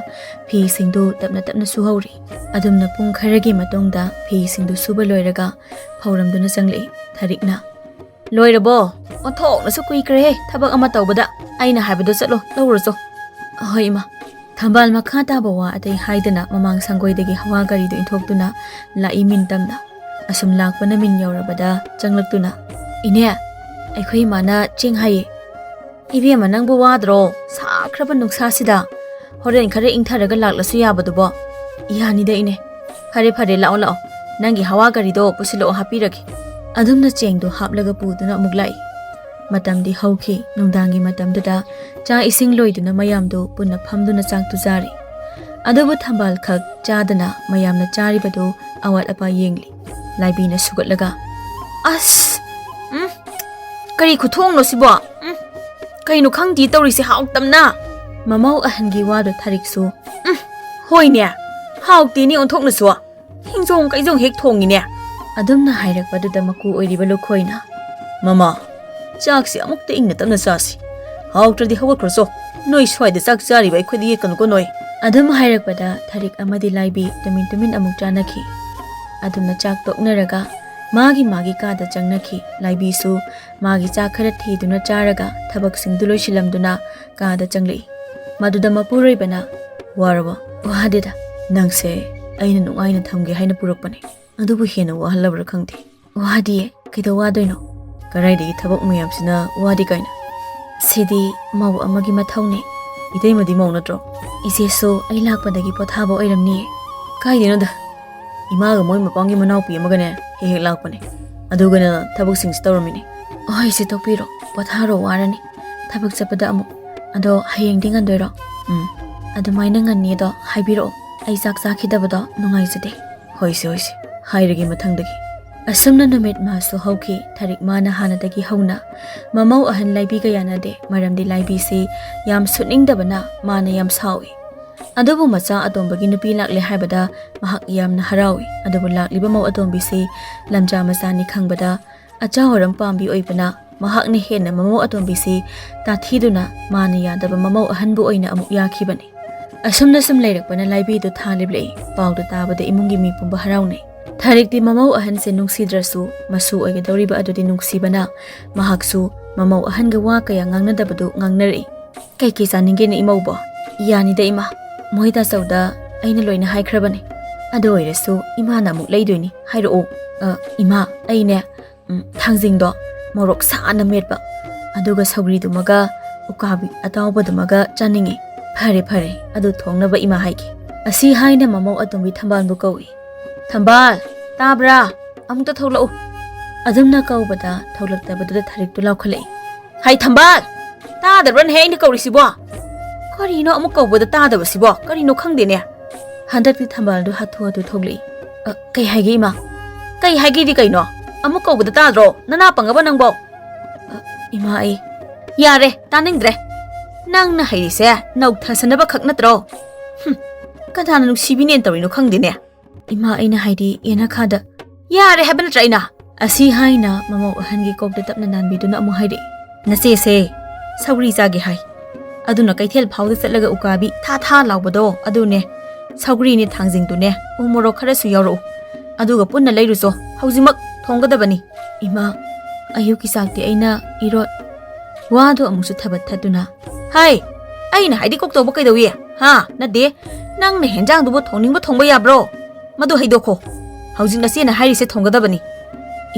ꯐꯤꯁꯤꯡꯗꯨ ꯇꯞꯅ ꯇꯞꯅ ꯁꯨꯍꯧꯔꯤ꯫ ꯑꯗꯨꯝꯅ ꯄꯨꯡ ꯈꯔꯒꯤ ꯃꯇꯨꯡꯗ ꯐꯤꯁꯤꯡꯗꯨ ꯁꯨꯕ ꯂꯣꯏꯔꯒ ꯐꯧꯔꯝꯗꯨꯅ ꯆꯪꯂꯛꯏ꯫ ꯊꯔꯤꯛꯅ, "ꯂꯣꯏꯔꯕꯣ? ꯑꯣꯟꯊꯣꯛꯅꯁꯨ ꯀꯨꯏꯈ꯭ꯔꯦꯍꯦ ꯊꯕꯛ ꯑꯃ ꯇꯧꯕꯗ꯫ ꯑꯩꯅ ꯍꯥꯏꯕꯗꯣ ꯆꯠꯂꯣ, ꯂꯧꯔꯨꯆꯣ꯫" "ꯑꯍꯣꯏ, ꯏꯃꯥ꯫" ꯊꯝꯕꯥꯜ ꯃꯈꯥ ꯇꯥꯕ ꯋꯥ ꯑꯇꯩ ꯍꯥꯏꯗꯅ ꯃꯃꯥꯡ ꯁꯪꯒꯣꯏꯗꯒꯤ ꯍꯋꯥ ꯒꯥꯔꯤꯗꯨ ꯏꯟꯊꯣꯛꯇꯨꯅ ꯂꯥꯛꯏ ꯃꯤꯟ ꯇꯝꯅ꯫ ꯑꯁꯨꯝ ꯂꯥꯛꯄꯅ ꯃꯤꯟ ꯌꯧꯔꯕꯗ ꯆꯪꯂꯛꯇꯨꯅ, "ꯏꯅꯦ, ꯑꯩꯈꯣꯏ ꯏꯃꯥꯅ ꯆꯦꯡ ꯍꯥꯏꯌꯦ꯫" "ꯏꯕꯦꯝꯃ, ꯅꯪꯕꯨ ꯋꯥꯗ꯭ꯔꯣ? ꯁꯥꯈ꯭ꯔꯕ ꯅꯨꯡꯁꯥꯁꯤꯗ ꯍꯣꯔꯦꯟ ꯈꯔ ꯏꯪꯊꯔꯒ ꯂꯥꯛꯂꯁꯨ ꯌꯥꯕꯗꯨꯕꯣ?" "ꯌꯥꯅꯤꯗ ꯏꯅꯦ꯫" "ꯐꯔꯦ, ꯐꯔꯦ, ꯂꯥꯛꯑꯣ, ꯂꯥꯛꯑꯣ꯫ ꯅꯪꯒꯤ ꯍꯋꯥ ꯒꯥꯔꯤꯗꯣ ꯄꯨꯁꯤꯜꯂꯛꯑꯣ, ꯍꯥꯞꯄꯤꯔꯒꯦ꯫" ꯑꯗꯨꯝꯅ ꯆꯦꯡꯗꯣ ꯍꯥꯞꯂꯒ ꯄꯨꯗꯨꯅ ꯑꯃꯨꯛ ꯂꯥꯛꯏ꯫ ꯃꯇꯝꯗꯤ ꯍꯧꯈꯤ꯫ ꯅꯨꯡꯗꯥꯡꯒꯤ ꯃꯇꯝꯗꯨꯗ ꯆꯥꯛ ꯏꯁꯤꯡ ꯂꯣꯏꯗꯨꯅ ꯃꯌꯥꯝꯗꯨ ꯄꯨꯟꯅ ꯐꯝꯗꯨꯅ ꯆꯥꯛꯇꯨ ꯆꯥꯔꯤ꯫ ꯑꯗꯨꯕꯨ ꯊꯝꯕꯥꯜ ꯈꯛ ꯆꯥꯗꯅ ꯃꯌꯥꯝꯅ ꯆꯥꯔꯤꯕꯗꯨ ꯑꯋꯥꯠ ꯑꯄꯥ ꯌꯦꯡꯂꯤ꯫ ꯂꯥꯏꯕꯤꯅ ꯁꯨꯒꯠꯂꯒ, "ꯑꯁ! ꯎꯝ? ꯀꯔꯤ ꯈꯨꯊꯣꯡꯅꯣ ꯁꯤꯕꯣ? ꯎꯝ? ꯀꯩꯅꯣ ꯈꯪꯗꯦ ꯇꯧꯔꯤꯁꯦ, ꯍꯥꯎꯇꯝꯅ!" ꯃꯃꯧ ꯑꯍꯟꯒꯤ ꯋꯥꯗꯣ ꯊꯔꯤꯛꯁꯨ, "ꯎꯝ, ꯍꯣꯏꯅꯦ, ꯍꯥꯎꯇꯦꯅꯦ ꯑꯣꯟꯊꯣꯛꯅꯁꯨ꯫ ꯍꯤꯡꯖꯣꯡ ꯀꯩꯖꯣꯡ ꯍꯦꯛ ꯊꯣꯡꯉꯤꯅꯦ꯫" ꯑꯗꯨꯝꯅ ꯍꯥꯏꯔꯛꯄꯗꯨꯗ ꯃꯀꯨ ꯑꯣꯏꯔꯤꯕ ꯂꯨꯈꯣꯏꯅ, "ꯃꯃꯥ, ꯆꯥꯛꯁꯤ ꯑꯃꯨꯛꯇ ꯏꯪꯅ ꯇꯞꯅ ꯆꯥꯁꯤ꯫ ꯍꯥꯎꯇ꯭ꯔꯗꯤ ꯍꯧꯒꯠꯈ꯭ꯔꯣꯆꯣ꯫ ꯅꯣꯏ ꯁ꯭ꯋꯥꯏꯗ ꯆꯥꯛ ꯆꯥꯔꯤꯕ ꯑꯩꯈꯣꯏꯗ ꯌꯦꯠꯀꯅꯨꯀꯣ ꯅꯣꯏ꯫" ꯑꯗꯨꯝ ꯍꯥꯏꯔꯛꯄꯗ ꯊꯔꯤꯛ ꯑꯃꯗꯤ ꯂꯥꯏꯕꯤ ꯇꯨꯃꯤꯟ ꯇꯨꯃꯤꯟ ꯑꯃꯨꯛ ꯆꯥꯅꯈꯤ꯫ ꯑꯗꯨꯝꯅ ꯆꯥꯛ ꯇꯣꯛꯅꯔꯒ ꯃꯥꯒꯤ ꯃꯥꯒꯤ ꯀꯥꯗ ꯆꯪꯅꯈꯤ꯫ ꯂꯥꯏꯕꯤꯁꯨ ꯃꯥꯒꯤ ꯆꯥꯛ ꯈꯔ ꯊꯤꯗꯨꯅ ꯆꯥꯔꯒ ꯊꯕꯛꯁꯤꯡꯗꯨ ꯂꯣꯏꯁꯤꯜꯂꯝꯗꯨꯅ ꯀꯥꯗ ꯆꯪꯂꯛꯏ꯫ ꯃꯗꯨꯗ ꯃꯄꯨꯔꯣꯏꯕꯅ, "ꯋꯥꯔꯕꯣ?" "ꯋꯥꯗꯦꯗ꯫ ꯅꯪꯁꯦ ꯑꯩꯅ ꯅꯨꯡꯉꯥꯏꯅ ꯊꯝꯒꯦ ꯍꯥꯏꯅ ꯄꯨꯔꯛꯄꯅꯦ꯫ ꯑꯗꯨꯕꯨ ꯍꯦꯟꯅ ꯋꯥꯍꯜꯂꯕ꯭ꯔꯥ ꯈꯪꯗꯦ꯫" "ꯋꯥꯗꯤꯌꯦ꯫ ꯀꯩꯗꯧ ꯋꯥꯗꯣꯏꯅꯣ? ꯀꯗꯥꯏꯗꯒꯤ ꯊꯕꯛ ꯃꯌꯥꯝꯁꯤꯅ ꯋꯥꯗꯦ ꯀꯥꯏꯅ?" "ꯁꯤꯗꯤ ꯃꯧ ꯑꯃꯒꯤ ꯃꯊꯧꯅꯦ꯫" "ꯏꯇꯩꯃꯗꯤ ꯃꯧ ꯅꯠꯇ꯭ꯔꯣ?" "ꯏꯆꯦꯁꯨ ꯑꯩ ꯂꯥꯛꯄꯗꯒꯤ ꯄꯣꯊꯥꯕ ꯑꯣꯏꯔꯝꯅꯤꯌꯦ꯫" "ꯀꯥꯏꯗꯩꯅꯣꯗ꯫ ꯏꯃꯥꯒ ꯃꯣꯏ ꯃꯄꯥꯝꯒꯤ ꯃꯅꯥꯎꯄꯤ ꯑꯃꯒꯅꯦ ꯍꯦꯛ ꯍꯦꯛ ꯂꯥꯛꯄꯅꯦ꯫ ꯑꯗꯨꯒꯅ ꯊꯕꯛꯁꯤꯡꯁꯤ ꯇꯧꯔꯝꯃꯤꯅꯦ꯫" "ꯍꯣꯏ, ꯏꯆꯦ, ꯇꯣꯛꯄꯤꯔꯣ꯫ ꯄꯣꯊꯥꯔꯣ, ꯋꯥꯔꯅꯤ꯫ ꯊꯕꯛ ꯆꯠꯄꯗ ꯑꯃꯨꯛ꯫ ꯑꯗꯣ ꯍꯌꯦꯡꯗꯤ ꯉꯟꯗꯣꯏꯔꯣ?" "ꯎꯝ꯫ ꯑꯗꯨꯃꯥꯏꯅ ꯉꯟꯅꯤ ꯑꯗꯣ ꯍꯥꯏꯕꯤꯔꯛꯑꯣ꯫ ꯑꯩ ꯆꯥꯛ ꯆꯥꯈꯤꯗꯕꯗꯣ ꯅꯨꯡꯉꯥꯏꯖꯗꯦ꯫" "ꯍꯣꯏꯁꯦ, ꯍꯣꯏꯁꯦ꯫ ꯍꯥꯏꯔꯒꯦ ꯃꯊꯪꯗꯒꯤ꯫" ꯑꯁꯨꯝꯅ ꯅꯨꯃꯤꯠ ꯃꯥꯁꯨ ꯍꯧꯈꯤ꯫ ꯊꯔꯤꯛ ꯃꯥꯅ ꯍꯥꯟꯅꯗꯒꯤ ꯍꯧꯅ ꯃꯃꯧ ꯑꯍꯟ ꯂꯥꯏꯕꯤꯒ ꯌꯥꯅꯗꯦ꯫ ꯃꯔꯝꯗꯤ ꯂꯥꯏꯕꯤꯁꯤ ꯌꯥꯝ ꯁꯨꯠꯅꯤꯡꯗꯕꯅ ꯃꯥꯅ ꯌꯥꯝ ꯁꯥꯎꯏ꯫ ꯑꯗꯨꯕꯨ ꯃꯆꯥ ꯑꯇꯣꯝꯕꯒꯤ ꯅꯨꯄꯤ ꯂꯥꯛꯂꯦ ꯍꯥꯏꯕꯗ ꯃꯍꯥꯛ ꯌꯥꯝꯅ ꯍꯔꯥꯎꯏ꯫ ꯑꯗꯨꯕꯨ ꯂꯥꯛꯂꯤꯕ ꯃꯧ ꯑꯇꯣꯝꯕꯤꯁꯤ ꯂꯝꯖꯥ ꯃꯆꯥꯅꯤ ꯈꯪꯕꯗ, ꯑꯆꯥ ꯑꯣꯏꯔꯝ ꯄꯥꯝꯕꯤ ꯑꯣꯏꯕꯅ ꯃꯍꯥꯛꯅ ꯍꯦꯟꯅ ꯃꯃꯧ ꯑꯇꯣꯝꯕꯤꯁꯤ ꯇꯥꯊꯤꯗꯨꯅ ꯃꯥꯅ ꯌꯥꯗꯕ ꯃꯃꯧ ꯑꯍꯟꯕꯨ ꯑꯣꯏꯅ ꯑꯃꯨꯛ ꯌꯥꯈꯤꯕꯅꯤ꯫ ꯑꯁꯨꯝꯅ ꯁꯨꯝ ꯂꯩꯔꯛꯄꯅ ꯂꯥꯏꯕꯤꯗꯨ ꯊꯥ ꯂꯤꯞꯂꯛꯏ꯫ ꯄꯥꯎꯗꯨ ꯇꯥꯕꯗ ꯏꯃꯨꯡꯒꯤ ꯃꯤ ꯄꯨꯝꯕ ꯍꯔꯥꯎꯅꯩ꯫ ꯊꯥꯔꯤꯛꯇꯤ ꯃꯃꯧ ꯑꯍꯟꯁꯦ ꯅꯨꯡꯁꯤꯗ꯭ꯔꯁꯨ ꯃꯁꯨ ꯑꯣꯏꯒꯗꯧꯔꯤꯕ ꯑꯗꯨꯗꯤ ꯅꯨꯡꯁꯤꯕꯅ ꯃꯍꯥꯛꯁꯨ ꯃꯃꯧ ꯑꯍꯟꯒ ꯋꯥ ꯀꯌꯥ ꯉꯥꯡꯅꯗꯕꯗꯨ ꯉꯥꯡꯅꯔꯛꯏ꯫ "ꯀꯩꯀꯩ ꯆꯥꯅꯤꯡꯒꯦꯅꯦ ꯏꯃꯧꯕꯣ?" "ꯌꯥꯅꯤꯗ ꯏꯃꯥ, ꯃꯣꯏ ꯇꯥꯆꯧꯗ ꯑꯩꯅ ꯂꯣꯏꯅ ꯍꯥꯏꯈ꯭ꯔꯕꯅꯦ꯫ ꯑꯗꯨ ꯑꯣꯏꯔꯁꯨ ꯏꯃꯥꯅ ꯑꯃꯨꯛ ꯂꯩꯗꯣꯏꯅꯤ, ꯍꯥꯏꯔꯛꯑꯣ꯫" "ꯑ, ꯏꯃꯥ, ꯑꯩꯅꯦ, ꯎꯝ, ꯊꯥꯡꯖꯤꯡꯗꯣ ꯃꯣꯔꯣꯛ ꯁꯥꯅ ꯃꯦꯠꯄ, ꯑꯗꯨꯒ ꯁꯧꯒ꯭ꯔꯤꯗꯨꯃꯒ ꯎꯀꯥꯕꯤ ꯑꯇꯥꯎꯕꯗꯨꯃꯒ ꯆꯥꯅꯤꯡꯉꯤ꯫" "ꯐꯔꯦ, ꯐꯔꯦ, ꯑꯗꯨ ꯊꯣꯡꯅꯕ ꯏꯃꯥ ꯍꯥꯏꯒꯦ꯫" ꯑꯁꯤ ꯍꯥꯏꯅ ꯃꯃꯧ ꯑꯇꯣꯝꯕꯤ ꯊꯝꯕꯥꯜꯕꯨ ꯀꯧꯏ꯫ "ꯊꯝꯕꯥꯜ, ꯇꯥꯕ꯭ꯔꯥ? ꯑꯃꯨꯛꯇ ꯊꯣꯛꯂꯛꯎ꯫" ꯑꯗꯨꯝꯅ ꯀꯧꯕꯗ ꯊꯣꯛꯂꯛꯇꯕꯗꯨꯗ ꯊꯥꯔꯤꯛꯇꯨ ꯂꯥꯎꯈꯠꯂꯛꯏ꯫ "ꯍꯩ ꯊꯝꯕꯥꯜ, ꯇꯥꯗꯕ꯭ꯔꯅꯦꯍꯦ ꯑꯩꯅ ꯀꯧꯔꯤꯁꯤꯕꯣ? ꯀꯔꯤꯅꯣ ꯑꯃꯨꯛ ꯀꯧꯕꯗ ꯇꯥꯗꯕꯁꯤꯕꯣ? ꯀꯔꯤꯅꯣ ꯈꯪꯗꯦꯅꯦ꯫" ꯍꯟꯗꯛꯇꯤ ꯊꯝꯕꯥꯜꯗꯨ ꯍꯥꯊꯨ ꯍꯥꯊꯨ ꯊꯣꯛꯂꯛꯏ꯫ "ꯑ, ꯀꯩ ꯍꯥꯏꯒꯦ ꯏꯃꯥ?" "ꯀꯩ ꯍꯥꯏꯒꯦꯗꯤ ꯀꯩꯅꯣ? ꯑꯃꯨꯛ ꯀꯧꯕꯗ ꯇꯥꯗ꯭ꯔꯣ? ꯅꯅꯥ ꯄꯪꯉꯕ ꯅꯪꯕꯣ?" "ꯑ, ꯏꯃꯥ ꯑꯩ..." "ꯌꯥꯔꯦ, ꯇꯥꯅꯤꯡꯗ꯭ꯔꯦ꯫ ꯅꯪꯅ ꯍꯩꯔꯤꯁꯦ ꯅꯧꯊꯁꯟꯅꯕ ꯈꯛ ꯅꯠꯇ꯭ꯔꯣ? ꯍꯨꯝ, ꯀꯅꯥꯅ ꯅꯨꯡꯁꯤꯕꯤꯅꯦꯅ ꯇꯧꯔꯤꯅꯣ ꯈꯪꯗꯦꯅꯦ꯫" "ꯏꯃꯥ, ꯑꯩꯅ ꯍꯥꯏꯗꯤ ꯌꯦꯅꯈꯥꯗ..." "ꯌꯥꯔꯦ ꯍꯥꯏꯕ ꯅꯠꯇ꯭ꯔꯥ ꯑꯩꯅ?" ꯑꯁꯤ ꯍꯥꯏꯅ ꯃꯃꯧ ꯑꯍꯟꯒꯤ ꯀꯣꯛꯇ ꯇꯞꯅ ꯅꯥꯟꯕꯤꯗꯨꯅ ꯑꯃꯨꯛ ꯍꯥꯏꯔꯛꯏ꯫ "ꯅꯆꯦꯁꯦ ꯁꯧꯒ꯭ꯔꯤ ꯆꯥꯒꯦ ꯍꯥꯏ, ꯑꯗꯨꯅ ꯀꯩꯊꯦꯜ ꯐꯥꯎꯗ ꯆꯠꯂꯒ ꯎꯀꯥꯕꯤ ꯊꯥ ꯊꯥ ꯂꯥꯎꯕꯗꯣ ꯑꯗꯨꯅꯦ, ꯁꯧꯒ꯭ꯔꯤꯅꯦ, ꯊꯥꯡꯖꯤꯡꯗꯨꯅꯦ, ꯎ ꯃꯣꯔꯣꯛ ꯈꯔꯁꯨ ꯌꯥꯎꯔꯛꯎ, ꯑꯗꯨꯒ ꯄꯨꯟꯅ ꯂꯩꯔꯨꯆꯣ, ꯍꯧꯖꯤꯛꯃꯛ ꯊꯣꯡꯒꯗꯕꯅꯤ꯫" "ꯏꯃꯥ, ꯑꯌꯨꯛꯀꯤ ꯆꯥꯛꯇꯤ ꯑꯩꯅ ꯏꯔꯣꯟ..." ꯋꯥꯗꯨ ꯑꯃꯨꯛꯁꯨ ꯊꯕꯠ ꯊꯠꯇꯨꯅ, "ꯍꯥꯏ, ꯑꯩꯅ ꯍꯥꯏꯗꯤ ꯀꯣꯛ ꯇꯧꯕ ꯀꯩꯗꯧꯏ? ꯍꯥ? ꯅꯠꯇꯦ, ꯅꯪꯅ ꯍꯦꯟꯖꯥꯡꯗꯨꯕꯨ ꯊꯣꯡꯅꯤꯡꯕ ꯊꯣꯡꯕ ꯌꯥꯕ꯭ꯔꯣ? ꯃꯗꯨ ꯍꯩꯗꯣꯛꯈꯣ꯫ ꯍꯧꯖꯤꯛ ꯅꯆꯦꯅ ꯍꯥꯏꯔꯤꯁꯦ ꯊꯣꯡꯒꯗꯕꯅꯤ꯫"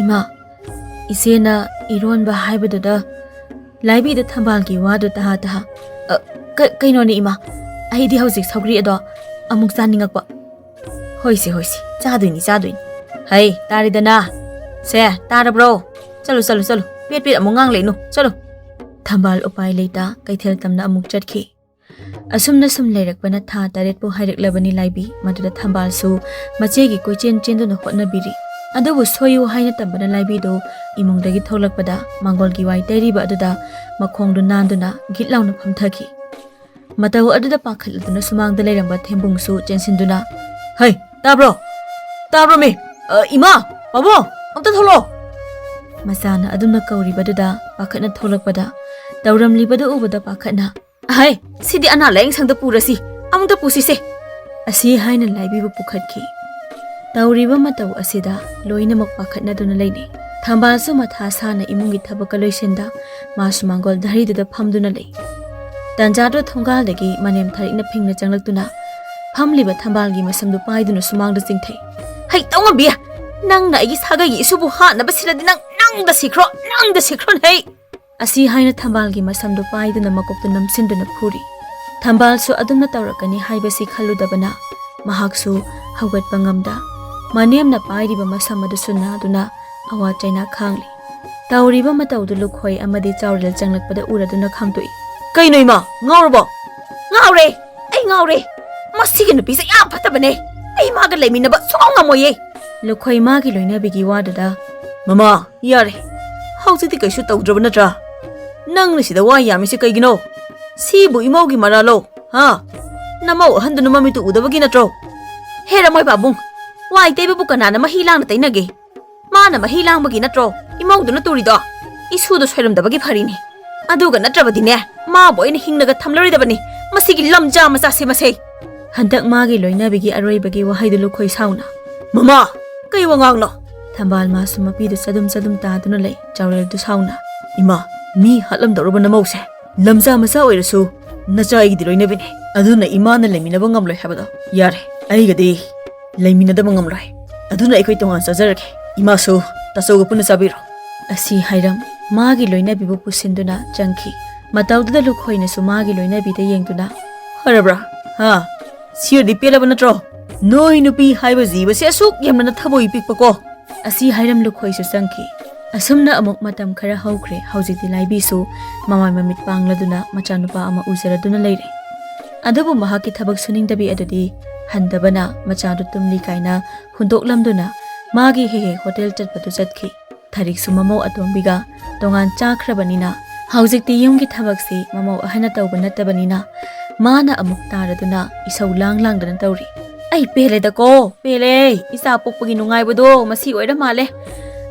"ꯏꯃꯥ, ꯏꯆꯦꯅ ꯏꯔꯣꯟꯕ ꯍꯥꯏꯕꯗꯨꯗ..." ꯂꯥꯏꯕꯤꯗ ꯊꯝꯕꯥꯜꯒꯤ ꯋꯥꯗꯨ ꯇꯍꯥ ꯇꯍꯥ, "ꯑ, ꯀ-, ꯀꯩꯅꯣꯅꯦ ꯏꯃꯥ, ꯑꯩꯗꯤ ꯍꯧꯖꯤꯛ ꯁꯧꯒ꯭ꯔꯤ ꯑꯗꯣ ꯑꯃꯨꯛ ꯆꯥꯅꯤꯡꯉꯛꯄ꯫" "ꯍꯣꯏꯁꯦ, ꯍꯣꯏꯁꯦ, ꯆꯥꯗꯣꯏꯅꯤ, ꯆꯥꯗꯣꯏꯅꯤ꯫ ꯍꯩ, ꯇꯥꯔꯦꯗꯅ꯫ ꯁꯦ, ꯇꯥꯔꯕ꯭ꯔꯣ? ꯆꯠꯂꯨ, ꯆꯠꯂꯨ, ꯆꯠꯂꯨ꯫ ꯄꯦꯠ ꯄꯦꯠ ꯑꯃꯨꯛ ꯉꯥꯡ ꯂꯩꯅꯨ꯫ ꯆꯠꯂꯨ꯫" ꯊꯝꯕꯥꯜ ꯎꯄꯥꯏ ꯂꯩꯇ ꯀꯩꯊꯦꯜ ꯇꯝꯅ ꯑꯃꯨꯛ ꯆꯠꯈꯤ꯫ ꯑꯁꯨꯝꯅ ꯁꯨꯝ ꯂꯩꯔꯛꯄꯅ ꯊꯥ ꯇꯔꯦꯠꯄꯨ ꯍꯥꯏꯔꯛꯂꯕꯅꯤ ꯂꯥꯏꯕꯤ꯫ ꯃꯗꯨꯗ ꯊꯝꯕꯥꯜꯁꯨ ꯃꯆꯦꯒꯤ ꯀꯣꯏꯆꯦꯟ ꯆꯦꯟꯗꯨꯅ ꯍꯣꯠꯅꯕꯤꯔꯤ꯫ ꯑꯗꯨꯕꯨ ꯁꯣꯏꯌꯨ ꯍꯥꯏꯅ ꯇꯝꯕꯅ ꯂꯥꯏꯕꯤꯗꯨ ꯏꯃꯨꯡꯗꯒꯤ ꯊꯣꯛꯂꯛꯄꯗ ꯃꯥꯡꯒꯣꯜꯒꯤ ꯋꯥꯏ ꯇꯩꯔꯤꯕ ꯑꯗꯨꯗ ꯃꯈꯣꯡꯗꯨ ꯅꯥꯟꯗꯨꯅ ꯒꯤꯠ ꯂꯥꯎꯅ ꯐꯝꯊꯈꯤ꯫ ꯃꯇꯧ ꯑꯗꯨꯗ ꯄꯥꯈꯠꯂꯗꯨꯅ ꯁꯨꯃꯥꯡꯗ ꯂꯩꯔꯝꯕ ꯊꯦꯝꯕꯨꯡꯁꯨ ꯆꯦꯟꯁꯤꯟꯗꯨꯅ, "ꯍꯩ, ꯇꯥꯕ꯭ꯔꯣ? ꯇꯥꯕ꯭ꯔꯣꯃꯤ? ꯑ, ꯏꯃꯥ, ꯄꯥꯕꯨꯡ, ꯑꯝꯇ ꯊꯣꯛꯂꯛꯑꯣ!" ꯃꯆꯥꯅ ꯑꯗꯨꯝꯅ ꯀꯧꯔꯤꯕꯗꯨꯗ ꯄꯥꯈꯠꯅ ꯊꯣꯛꯂꯛꯄꯗ, ꯇꯧꯔꯝꯂꯤꯕꯗꯨ ꯎꯕꯗ ꯄꯥꯈꯠꯅ, "ꯑꯍꯩ, ꯁꯤꯗꯤ ꯑꯅꯥ ꯂꯥꯌꯦꯡ ꯁꯪꯗ ꯄꯨꯔꯁꯤ, ꯑꯃꯨꯛꯇ ꯄꯨꯁꯤꯁꯦ!" ꯑꯁꯤ ꯍꯥꯏꯅ ꯂꯥꯏꯕꯤꯕꯨ ꯄꯨꯈꯠꯈꯤ꯫ ꯇꯧꯔꯤꯕ ꯃꯇꯧ ꯑꯁꯤꯗ ꯂꯣꯏꯅꯃꯛ ꯄꯥꯈꯠꯅꯗꯨꯅ ꯂꯩꯅꯩ꯫ ꯊꯝꯕꯥꯜꯁꯨ ꯃꯊꯥ ꯁꯥꯅ ꯏꯃꯨꯡꯒꯤ ꯊꯕꯛꯀ ꯂꯣꯏꯁꯤꯟꯗ ꯃꯥꯁꯨ ꯃꯥꯡꯒꯣꯜ ꯙꯔꯤꯗꯨꯗ ꯐꯝꯗꯨꯅ ꯂꯩ꯫ ꯇꯟꯖꯥꯗꯨ ꯊꯣꯡꯒꯥꯜꯗꯒꯤ ꯃꯅꯦꯝ ꯊꯥꯔꯤꯛꯅ ꯐꯤꯡꯅ ꯆꯪꯂꯛꯇꯨꯅ ꯐꯝꯂꯤꯕ ꯊꯝꯕꯥꯜꯒꯤ ꯃꯁꯝꯗꯨ ꯄꯥꯏꯗꯨꯅ ꯁꯨꯃꯥꯡꯗ ꯆꯤꯡꯊꯩ꯫ "ꯍꯩ, ꯇꯧꯉꯝꯕꯤ! ꯅꯪꯅ ꯑꯩꯒꯤ ꯁꯥꯒꯩꯒꯤ ꯏꯁꯨꯕꯨ ꯍꯥꯠꯅꯕ ꯁꯤꯜꯂꯗꯤ ꯅꯪ ꯅꯪꯗ ꯁꯤꯈ꯭ꯔꯣ, ꯅꯪꯗ ꯁꯤꯈ꯭ꯔꯣꯅꯦ ꯍꯩ!" ꯑꯁꯤ ꯍꯥꯏꯅ ꯊꯝꯕꯥꯜꯒꯤ ꯃꯁꯝꯗꯨ ꯄꯥꯏꯗꯨꯅ ꯃꯀꯣꯛꯇ ꯅꯝꯁꯤꯟꯗꯨꯅ ꯐꯨꯔꯤ꯫ ꯊꯝꯕꯥꯜꯁꯨ ꯑꯗꯨꯝꯅ ꯇꯧꯔꯛꯀꯅꯤ ꯍꯥꯏꯕꯁꯤ ꯈꯜꯂꯨꯗꯕꯅ ꯃꯍꯥꯛꯁꯨ ꯍꯧꯒꯠꯄ ꯉꯝꯗ ꯃꯅꯦꯝꯅ ꯄꯥꯏꯔꯤꯕ ꯃꯁꯝ ꯑꯗꯨꯁꯨ ꯅꯥꯗꯨꯅ ꯑꯋꯥ ꯆꯩꯅꯥ ꯈꯥꯡꯂꯤ꯫ ꯇꯧꯔꯤꯕ ꯃꯇꯧꯗꯨ ꯂꯨꯈꯣꯏ ꯑꯃꯗꯤ ꯆꯥꯎꯔꯦꯜ ꯆꯪꯂꯛꯄꯗ ꯎꯔꯗꯨꯅ ꯈꯥꯡꯗꯣꯛꯏ꯫ "ꯀꯩꯅꯣ ꯏꯃꯥ, ꯉꯥꯎꯔꯕꯣ?" "ꯉꯥꯎꯔꯦ, ꯑꯩ ꯉꯥꯎꯔꯦ꯫ ꯃꯁꯤꯒꯤ ꯅꯨꯄꯤꯁꯦ ꯌꯥꯝ ꯐꯠꯇꯕꯅꯦ꯫ ꯑꯩ ꯃꯥꯒ ꯂꯩꯃꯤꯟꯅꯕ ꯁꯨꯡꯉꯝ ꯉꯝꯃꯣꯏꯌꯦ꯫" ꯂꯨꯈꯣꯏ ꯃꯥꯒꯤ ꯂꯣꯏꯅꯕꯤꯒꯤ ꯋꯥꯗꯨꯗ, "ꯃꯃꯥ, ꯌꯥꯔꯦ꯫ ꯍꯧꯖꯤꯛꯇꯤ ꯀꯩꯁꯨ ꯇꯧꯗ꯭ꯔꯕ ꯅꯠꯇ꯭ꯔꯥ? ꯅꯪꯅ ꯁꯤꯗ ꯋꯥ ꯌꯥꯝꯃꯤꯁꯦ ꯀꯩꯒꯤꯅꯣ? ꯁꯤꯕꯨ ꯏꯃꯧꯒꯤ ꯃꯔꯥꯜꯂꯣ? ꯍꯥ? ꯅꯃꯧ ꯑꯍꯟꯗꯨꯅ ꯃꯃꯤꯠꯇꯨ ꯎꯗꯕꯒꯤ ꯅꯠꯇ꯭ꯔꯣ?" "ꯍꯦ ꯔꯃꯣꯏ ꯄꯥꯕꯨꯡ, ꯋꯥꯏ ꯇꯩꯕꯕꯨ ꯀꯅꯥꯅ ꯃꯍꯤ ꯂꯥꯡꯅ ꯇꯩꯅꯒꯦ? ꯃꯥꯅ ꯃꯍꯤ ꯂꯥꯡꯕꯒꯤ ꯅꯠꯇ꯭ꯔꯣ ꯏꯃꯧꯗꯨꯅ ꯇꯨꯔꯤꯗꯣ? ꯏꯁꯨꯗꯣ ꯁꯣꯏꯔꯝꯗꯕꯒꯤ ꯐꯔꯤꯅꯤ꯫ ꯑꯗꯨꯒ ꯅꯠꯇ꯭ꯔꯕꯗꯤꯅꯦ, ꯃꯥꯕꯨ ꯑꯩꯅ ꯍꯤꯡꯅꯒ ꯊꯝꯂꯔꯣꯏꯗꯕꯅꯤ, ꯃꯁꯤꯒꯤ ꯂꯝꯖꯥ ꯃꯆꯥꯁꯦ ꯃꯁꯦ!" ꯍꯟꯗꯛ ꯃꯥꯒꯤ ꯂꯣꯏꯅꯕꯤꯒꯤ ꯑꯔꯣꯏꯕꯒꯤ ꯋꯥꯍꯩꯗꯨ ꯂꯨꯈꯣꯏ ꯁꯥꯎꯅ, "ꯃꯃꯥ, ꯀꯩ ꯋꯥꯉꯥꯡꯅꯣ?" ꯊꯝꯕꯥꯜ ꯃꯥꯁꯨ ꯃꯄꯤꯗꯨ ꯆꯗꯨꯝ ꯆꯗꯨꯝ ꯇꯥꯗꯨꯅ ꯂꯩ꯫ ꯆꯥꯎꯔꯦꯜꯗꯨ ꯁꯥꯎꯅ, "ꯏꯃꯥ, ꯃꯤ ꯍꯥꯠꯂꯝꯗꯧꯔꯕ ꯅꯃꯧꯁꯦ ꯂꯝꯖꯥ ꯃꯆꯥ ꯑꯣꯏꯔꯁꯨ ꯅꯆꯥ ꯑꯩꯒꯤꯗꯤ ꯂꯣꯏꯅꯕꯤꯅꯤ꯫ ꯑꯗꯨꯅ ꯏꯃꯥꯅ ꯂꯩꯃꯤꯟꯅꯕ ꯉꯝꯂꯣꯏ ꯍꯥꯏꯕꯗꯣ ꯌꯥꯔꯦ꯫ ꯑꯩꯒꯗꯤ ꯂꯩꯃꯤꯟꯅꯗꯕ ꯉꯝꯂꯣꯏ꯫ ꯑꯗꯨꯅ ꯑꯩꯈꯣꯏ ꯇꯣꯉꯥꯟ ꯆꯥꯖꯔꯒꯦ꯫ ꯏꯃꯥꯁꯨ ꯇꯥꯆꯧꯒ ꯄꯨꯟꯅ ꯆꯥꯕꯤꯔꯣ꯫" ꯑꯁꯤ ꯍꯥꯏꯔꯝ ꯃꯥꯒꯤ ꯂꯣꯏꯅꯕꯤꯕꯨ ꯄꯨꯁꯤꯟꯗꯨꯅ ꯆꯪꯈꯤ꯫ ꯃꯇꯧꯗꯨꯗ ꯂꯨꯈꯣꯏꯅꯁꯨ ꯃꯥꯒꯤ ꯂꯣꯏꯅꯕꯤꯗ ꯌꯦꯡꯗꯨꯅ, "ꯐꯔꯕ꯭ꯔꯥ? ꯍꯥ? ꯁꯤꯔꯗꯤ ꯄꯦꯜꯂꯕ ꯅꯠꯇ꯭ꯔꯣ? ꯅꯣꯏ ꯅꯨꯄꯤ ꯍꯥꯏꯕ ꯖꯤꯕꯁꯦ ꯑꯁꯨꯛ ꯌꯥꯝꯅ ꯊꯃꯣꯏ ꯄꯤꯛꯄꯀꯣ?" ꯑꯁꯤ ꯍꯥꯏꯔꯝ ꯂꯨꯈꯣꯏꯁꯨ ꯆꯪꯈꯤ꯫ ꯑꯁꯨꯝꯅ ꯑꯃꯨꯛ ꯃꯇꯝ ꯈꯔ ꯍꯧꯈ꯭ꯔꯦ꯫ ꯍꯧꯖꯤꯛꯇꯤ ꯂꯥꯏꯕꯤꯁꯨ ꯃꯃꯥꯏ ꯃꯃꯤꯠ ꯄꯥꯡꯂꯗꯨꯅ ꯃꯆꯥꯅꯨꯄꯥ ꯑꯃ ꯎꯖꯔꯗꯨꯅ ꯂꯩꯔꯦ꯫ ꯑꯗꯨꯕꯨ ꯃꯍꯥꯛꯀꯤ ꯊꯕꯛ ꯁꯨꯅꯤꯡꯗꯕꯤ ꯑꯗꯨꯗꯤ ꯍꯟꯗꯕꯅ ꯃꯆꯥꯗꯨ ꯇꯨꯝꯂꯤ ꯀꯥꯏꯅ ꯍꯨꯟꯗꯣꯛꯂꯝꯗꯨꯅ ꯃꯥꯒꯤ ꯍꯦꯛ ꯍꯦꯛ ꯍꯣꯇꯦꯜ ꯆꯠꯄꯗꯨ ꯆꯠꯈꯤ꯫ ꯊꯔꯤꯛꯁꯨ ꯃꯃꯧ ꯑꯇꯣꯝꯕꯤꯒ ꯇꯣꯉꯥꯟ ꯆꯥꯈ꯭ꯔꯕꯅꯤꯅ ꯍꯧꯖꯤꯛꯇꯤ ꯌꯨꯝꯒꯤ ꯊꯕꯛꯁꯤ ꯃꯃꯧ ꯑꯍꯟꯅ ꯇꯧꯕ ꯅꯠꯇꯕꯅꯤꯅ ꯃꯥꯅ ꯑꯃꯨꯛ ꯇꯥꯔꯗꯨꯅ ꯏꯁꯧ ꯂꯥꯡ ꯂꯥꯡꯗꯅ ꯇꯧꯔꯤ꯫ "ꯑꯩ ꯄꯦꯜꯂꯦꯗꯀꯣ, ꯄꯦꯜꯂꯦ꯫ ꯏꯆꯥ ꯄꯣꯛꯄꯒꯤ ꯅꯨꯡꯉꯥꯏꯕꯗꯣ ꯃꯁꯤ ꯑꯣꯏꯔ ꯃꯥꯜꯂꯦ꯫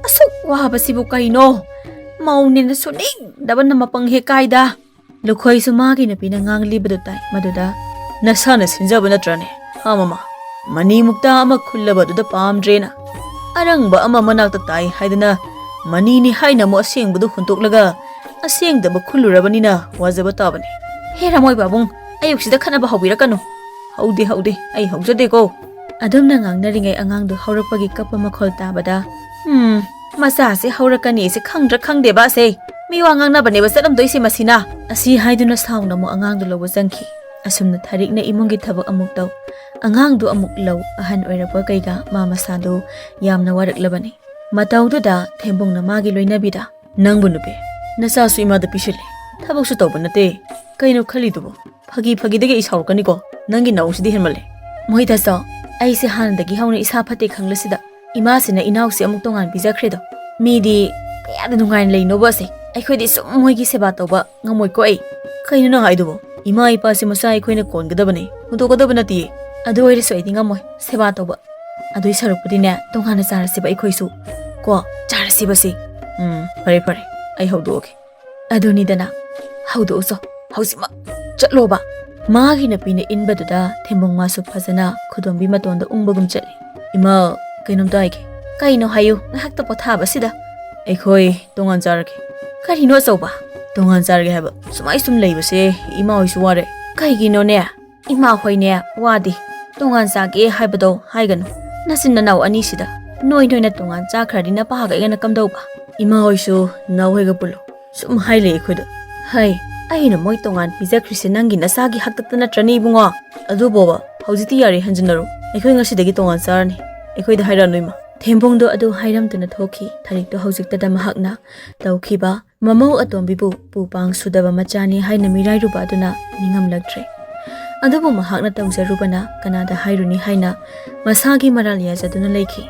ꯑꯁꯨꯛ ꯋꯥꯕꯁꯤꯕꯨ ꯀꯩꯅꯣ? ꯃꯧꯅꯦꯅ ꯁꯨꯅꯤꯡꯗꯕꯅ ꯃꯄꯪ ꯍꯦꯛ ꯀꯥꯏꯗ"꯫ ꯂꯨꯈꯣꯏꯁꯨ ꯃꯥꯒꯤ ꯅꯨꯄꯤꯅ ꯉꯥꯡꯂꯤꯕꯗꯨ ꯇꯥꯏ꯫ ꯃꯗꯨꯗ, "ꯅꯁꯥꯅ ꯁꯤꯟꯖꯕ ꯅꯠꯇ꯭ꯔꯅꯦ, ꯍꯥ ꯃꯃꯥ? ꯃꯅꯤ ꯃꯨꯛꯇ ꯑꯃ ꯈꯨꯜꯂꯕꯗꯨꯗ ꯄꯥꯝꯗ꯭ꯔꯦꯅ꯫ ꯑꯔꯪꯕ ꯑꯃ ꯃꯅꯥꯛꯇ ꯇꯥꯏ ꯍꯥꯏꯗꯅ ꯃꯅꯤꯅꯤ ꯍꯥꯏꯅ ꯑꯃꯨꯛ ꯑꯁꯦꯡꯕꯗꯨ ꯍꯨꯟꯇꯣꯛꯂꯒ ꯑꯁꯦꯡꯗꯕ ꯈꯨꯜꯂꯨꯔꯕꯅꯤꯅ ꯋꯥꯖꯕ ꯇꯥꯕꯅꯤ"꯫ "ꯍꯦ ꯔꯃꯣꯏ ꯄꯥꯕꯨꯡ, ꯑꯌꯨꯛꯁꯤꯗ ꯈꯠꯅꯕ ꯍꯧꯕꯤꯔꯛꯀꯅꯨ"꯫ "ꯍꯧꯗꯦ, ꯍꯧꯗꯦ, ꯑꯩ ꯍꯧꯖꯗꯦꯀꯣ"꯫ ꯑꯗꯨꯝꯅ ꯉꯥꯡꯅꯔꯤꯉꯩ ꯑꯉꯥꯡꯗꯨ ꯍꯧꯔꯛꯄꯒꯤ ꯀꯞꯄ ꯃꯈꯣꯜ ꯇꯥꯕꯗ, "ꯎꯝ, ꯃꯆꯥꯁꯦ ꯍꯧꯔꯛꯀꯅꯤꯁꯦ ꯈꯪꯗ꯭ꯔꯥ ꯈꯪꯗꯦꯕ ꯑꯁꯦ꯫ ꯃꯤ ꯋꯥ ꯉꯥꯡꯅꯕꯅꯦꯕ ꯆꯠꯂꯝꯗꯣꯏꯁꯦ ꯃꯁꯤꯅ"꯫ ꯑꯁꯤ ꯍꯥꯏꯗꯨꯅ ꯁꯥꯎꯅ ꯑꯃꯨꯛ ꯑꯉꯥꯡꯗꯨ ꯂꯧꯕ ꯆꯪꯈꯤ꯫ ꯑꯁꯨꯝꯅ ꯊꯥꯔꯤꯛꯅ ꯏꯃꯨꯡꯒꯤ ꯊꯕꯛ ꯑꯃꯨꯛ ꯇꯧ, ꯑꯉꯥꯡꯗꯨ ꯑꯃꯨꯛ ꯂꯧ, ꯑꯍꯟ ꯑꯣꯏꯔꯛꯄ ꯀꯩꯒ ꯃꯥ ꯃꯁꯥꯗꯨ ꯌꯥꯝꯅ ꯋꯥꯔꯛꯂꯕꯅꯤ꯫ ꯃꯇꯧꯗꯨꯗ ꯊꯦꯝꯕꯨꯡꯅ ꯃꯥꯒꯤ ꯂꯣꯏꯅꯕꯤꯗ, "ꯅꯪꯕꯨ ꯅꯨꯄꯤ, ꯅꯆꯥꯁꯨ ꯏꯃꯥꯗ ꯄꯤꯁꯤꯜꯂꯤ, ꯊꯕꯛꯁꯨ ꯇꯧꯕ ꯅꯠꯇꯦ, ꯀꯩꯅꯣ ꯈꯜꯂꯤꯗꯨꯕꯨ? ꯐꯥꯒꯤ ꯐꯥꯒꯤꯗꯒꯤ ꯑꯩ ꯁꯥꯎꯔꯛꯀꯅꯤꯀꯣ, ꯅꯪꯒꯤ ꯅꯧꯁꯤꯗꯤ ꯍꯦꯟꯃꯜꯂꯦ"꯫ ꯃꯣꯍꯤꯇꯥꯆꯧ, ꯑꯩꯁꯦ ꯍꯥꯟꯅꯗꯒꯤ ꯍꯧꯅ ꯏꯁꯥ ꯐꯠꯇꯦ ꯈꯪꯂꯁꯤꯗ ꯏꯃꯥꯁꯤꯅ ꯏꯅꯥꯎꯁꯦ ꯑꯃꯨꯛ ꯇꯣꯉꯥꯟ ꯄꯤꯖꯈ꯭ꯔꯦꯗꯣ꯫ ꯃꯤꯗꯤ ꯀꯌꯥꯗ ꯅꯨꯡꯉꯥꯏꯅ ꯂꯩꯅꯣꯕ ꯑꯁꯦ? ꯑꯩꯈꯣꯏꯗꯤ ꯁꯨꯝ ꯃꯣꯏꯒꯤ ꯁꯦꯕꯥ ꯇꯧꯕ ꯉꯝꯃꯣꯏꯀꯣ ꯑꯩ꯫ ꯀꯩꯅꯣ ꯅꯪ ꯍꯥꯏꯗꯨꯕꯣ? ꯏꯃꯥ ꯏꯄꯥꯁꯦ ꯃꯆꯥ ꯑꯩꯈꯣꯏꯅ ꯀꯣꯟꯒꯗꯕꯅꯦ, ꯍꯨꯟꯗꯣꯛꯀꯗꯕ ꯅꯠꯇꯤꯌꯦ꯫ ꯑꯗꯨ ꯑꯣꯏꯔꯁꯨ ꯑꯩꯗꯤ ꯉꯝꯃꯣꯏ ꯁꯦꯕꯥ ꯇꯧꯕ꯫ ꯑꯗꯨꯏ ꯁꯔꯨꯛꯄꯨꯗꯤꯅꯦ, ꯇꯣꯉꯥꯟꯅ ꯆꯥꯔꯁꯤꯕ ꯑꯩꯈꯣꯏꯁꯨ꯫ ꯀꯣ, ꯆꯥꯔꯁꯤꯕꯁꯤ꯫ ꯎꯝ, ꯐꯔꯦ, ꯐꯔꯦ, ꯑꯩ ꯍꯧꯗꯣꯛꯑꯒꯦ꯫ ꯑꯗꯨꯅꯤꯗꯅ, ꯍꯧꯗꯣꯛꯎꯆꯣ, ꯍꯧꯖꯤꯛꯃꯛ ꯆꯠꯂꯣꯕ꯫ ꯃꯥꯒꯤ ꯅꯨꯄꯤꯅ ꯏꯟꯕꯗꯨꯗ ꯊꯦꯝꯕꯨꯡ ꯃꯥꯁꯨ ꯐꯖꯅ ꯈꯨꯗꯣꯝꯕꯤ ꯃꯇꯣꯟꯗ ꯎꯪꯕꯒꯨꯝ ꯆꯠꯂꯤ꯫ ꯏꯃꯥ, ꯀꯩꯅꯣꯝꯇ ꯍꯥꯏꯒꯦ꯫ ꯀꯩꯅꯣ ꯍꯥꯏꯌꯨ, ꯉꯥꯏꯍꯥꯛꯇ ꯄꯣꯊꯥꯕꯁꯤꯗ꯫ ꯑꯩꯈꯣꯏ ꯇꯣꯉꯥꯟ ꯆꯥꯔꯒꯦ꯫ ꯀꯔꯤꯅꯣ ꯑꯆꯧꯕ? ꯇꯣꯉꯥꯟ ꯆꯥꯔꯒꯦ ꯍꯥꯏꯕ꯫ ꯁꯨꯃꯥꯏ ꯁꯨꯝ ꯂꯩꯕꯁꯦ ꯏꯃꯥ ꯍꯣꯏꯁꯨ ꯋꯥꯔꯦ꯫ ꯀꯩꯒꯤꯅꯣꯅꯦ? ꯏꯃꯥ ꯍꯣꯏꯅꯦ, ꯋꯥꯗꯦ꯫ ꯇꯣꯉꯥꯟ ꯆꯥꯒꯦ ꯍꯥꯏꯕꯗꯣ ꯍꯥꯏꯒꯅꯨ꯫ ꯅꯆꯤꯟ ꯅꯅꯥꯎ ꯑꯅꯤꯁꯤꯗ ꯅꯣꯏ ꯅꯣꯏꯅ ꯇꯣꯉꯥꯟ ꯆꯥꯈ꯭ꯔꯗꯤ ꯅꯄꯥꯒ ꯑꯩꯒꯅ ꯀꯝꯗꯧꯕ? ꯏꯃꯥ ꯍꯣꯏꯁꯨ ꯅꯥꯎ ꯍꯣꯏꯒ ꯄꯨꯜꯂꯣ꯫ ꯁꯨꯝ ꯍꯥꯏ ꯂꯩ ꯑꯩꯈꯣꯏꯗ꯫ ꯍꯩ, ꯑꯩꯅ ꯃꯣꯏ ꯇꯣꯉꯥꯟ ꯄꯤꯖꯈ꯭ꯔꯤꯁꯦ ꯅꯪꯒꯤ ꯅꯆꯥꯒꯤ ꯍꯥꯛꯇꯛꯇ ꯅꯠꯇ꯭ꯔꯅꯦ ꯏꯕꯨꯡꯉꯣ? ꯑꯗꯨꯕꯣꯕ, ꯍꯧꯖꯤꯛꯇꯤ ꯌꯥꯔꯦ ꯍꯟꯖꯤꯟꯅꯔꯣ꯫ ꯑꯩꯈꯣꯏ ꯉꯁꯤꯗꯒꯤ ꯇꯣꯉꯥꯟ ꯆꯥꯔꯅꯤ꯫ ꯑꯩꯈꯣꯏꯗ ꯍꯥꯏꯔꯛꯑꯅꯨ ꯏꯃꯥ꯫ ꯊꯦꯝꯕꯣꯡꯗꯣ ꯑꯗꯨ ꯍꯥꯏꯔꯝꯗꯨꯅ ꯊꯣꯛꯈꯤ꯫ ꯊꯥꯔꯤꯛꯇꯣ ꯍꯧꯖꯤꯛꯇꯗ ꯃꯍꯥꯛꯅ ꯇꯧꯈꯤꯕ ꯃꯃꯧ ꯑꯇꯣꯝꯕꯤꯕꯨ ꯄꯨ ꯄꯥꯡ ꯁꯨꯗꯕ ꯃꯆꯥꯅꯤ ꯍꯥꯏꯅ ꯃꯤꯔꯥꯏꯔꯨꯕ ꯑꯗꯨꯅ ꯅꯤꯡꯉꯝꯂꯛꯇ꯭ꯔꯦ꯫ ꯑꯗꯨꯕꯨ ꯃꯍꯥꯛꯅ ꯇꯧꯖꯔꯨꯕꯅ ꯀꯅꯥꯗ ꯍꯥꯏꯔꯨꯅꯤ ꯍꯥꯏꯅ ꯃꯁꯥꯒꯤ ꯃꯔꯥꯜ ꯌꯥꯖꯗꯨꯅ ꯂꯩꯈꯤ꯫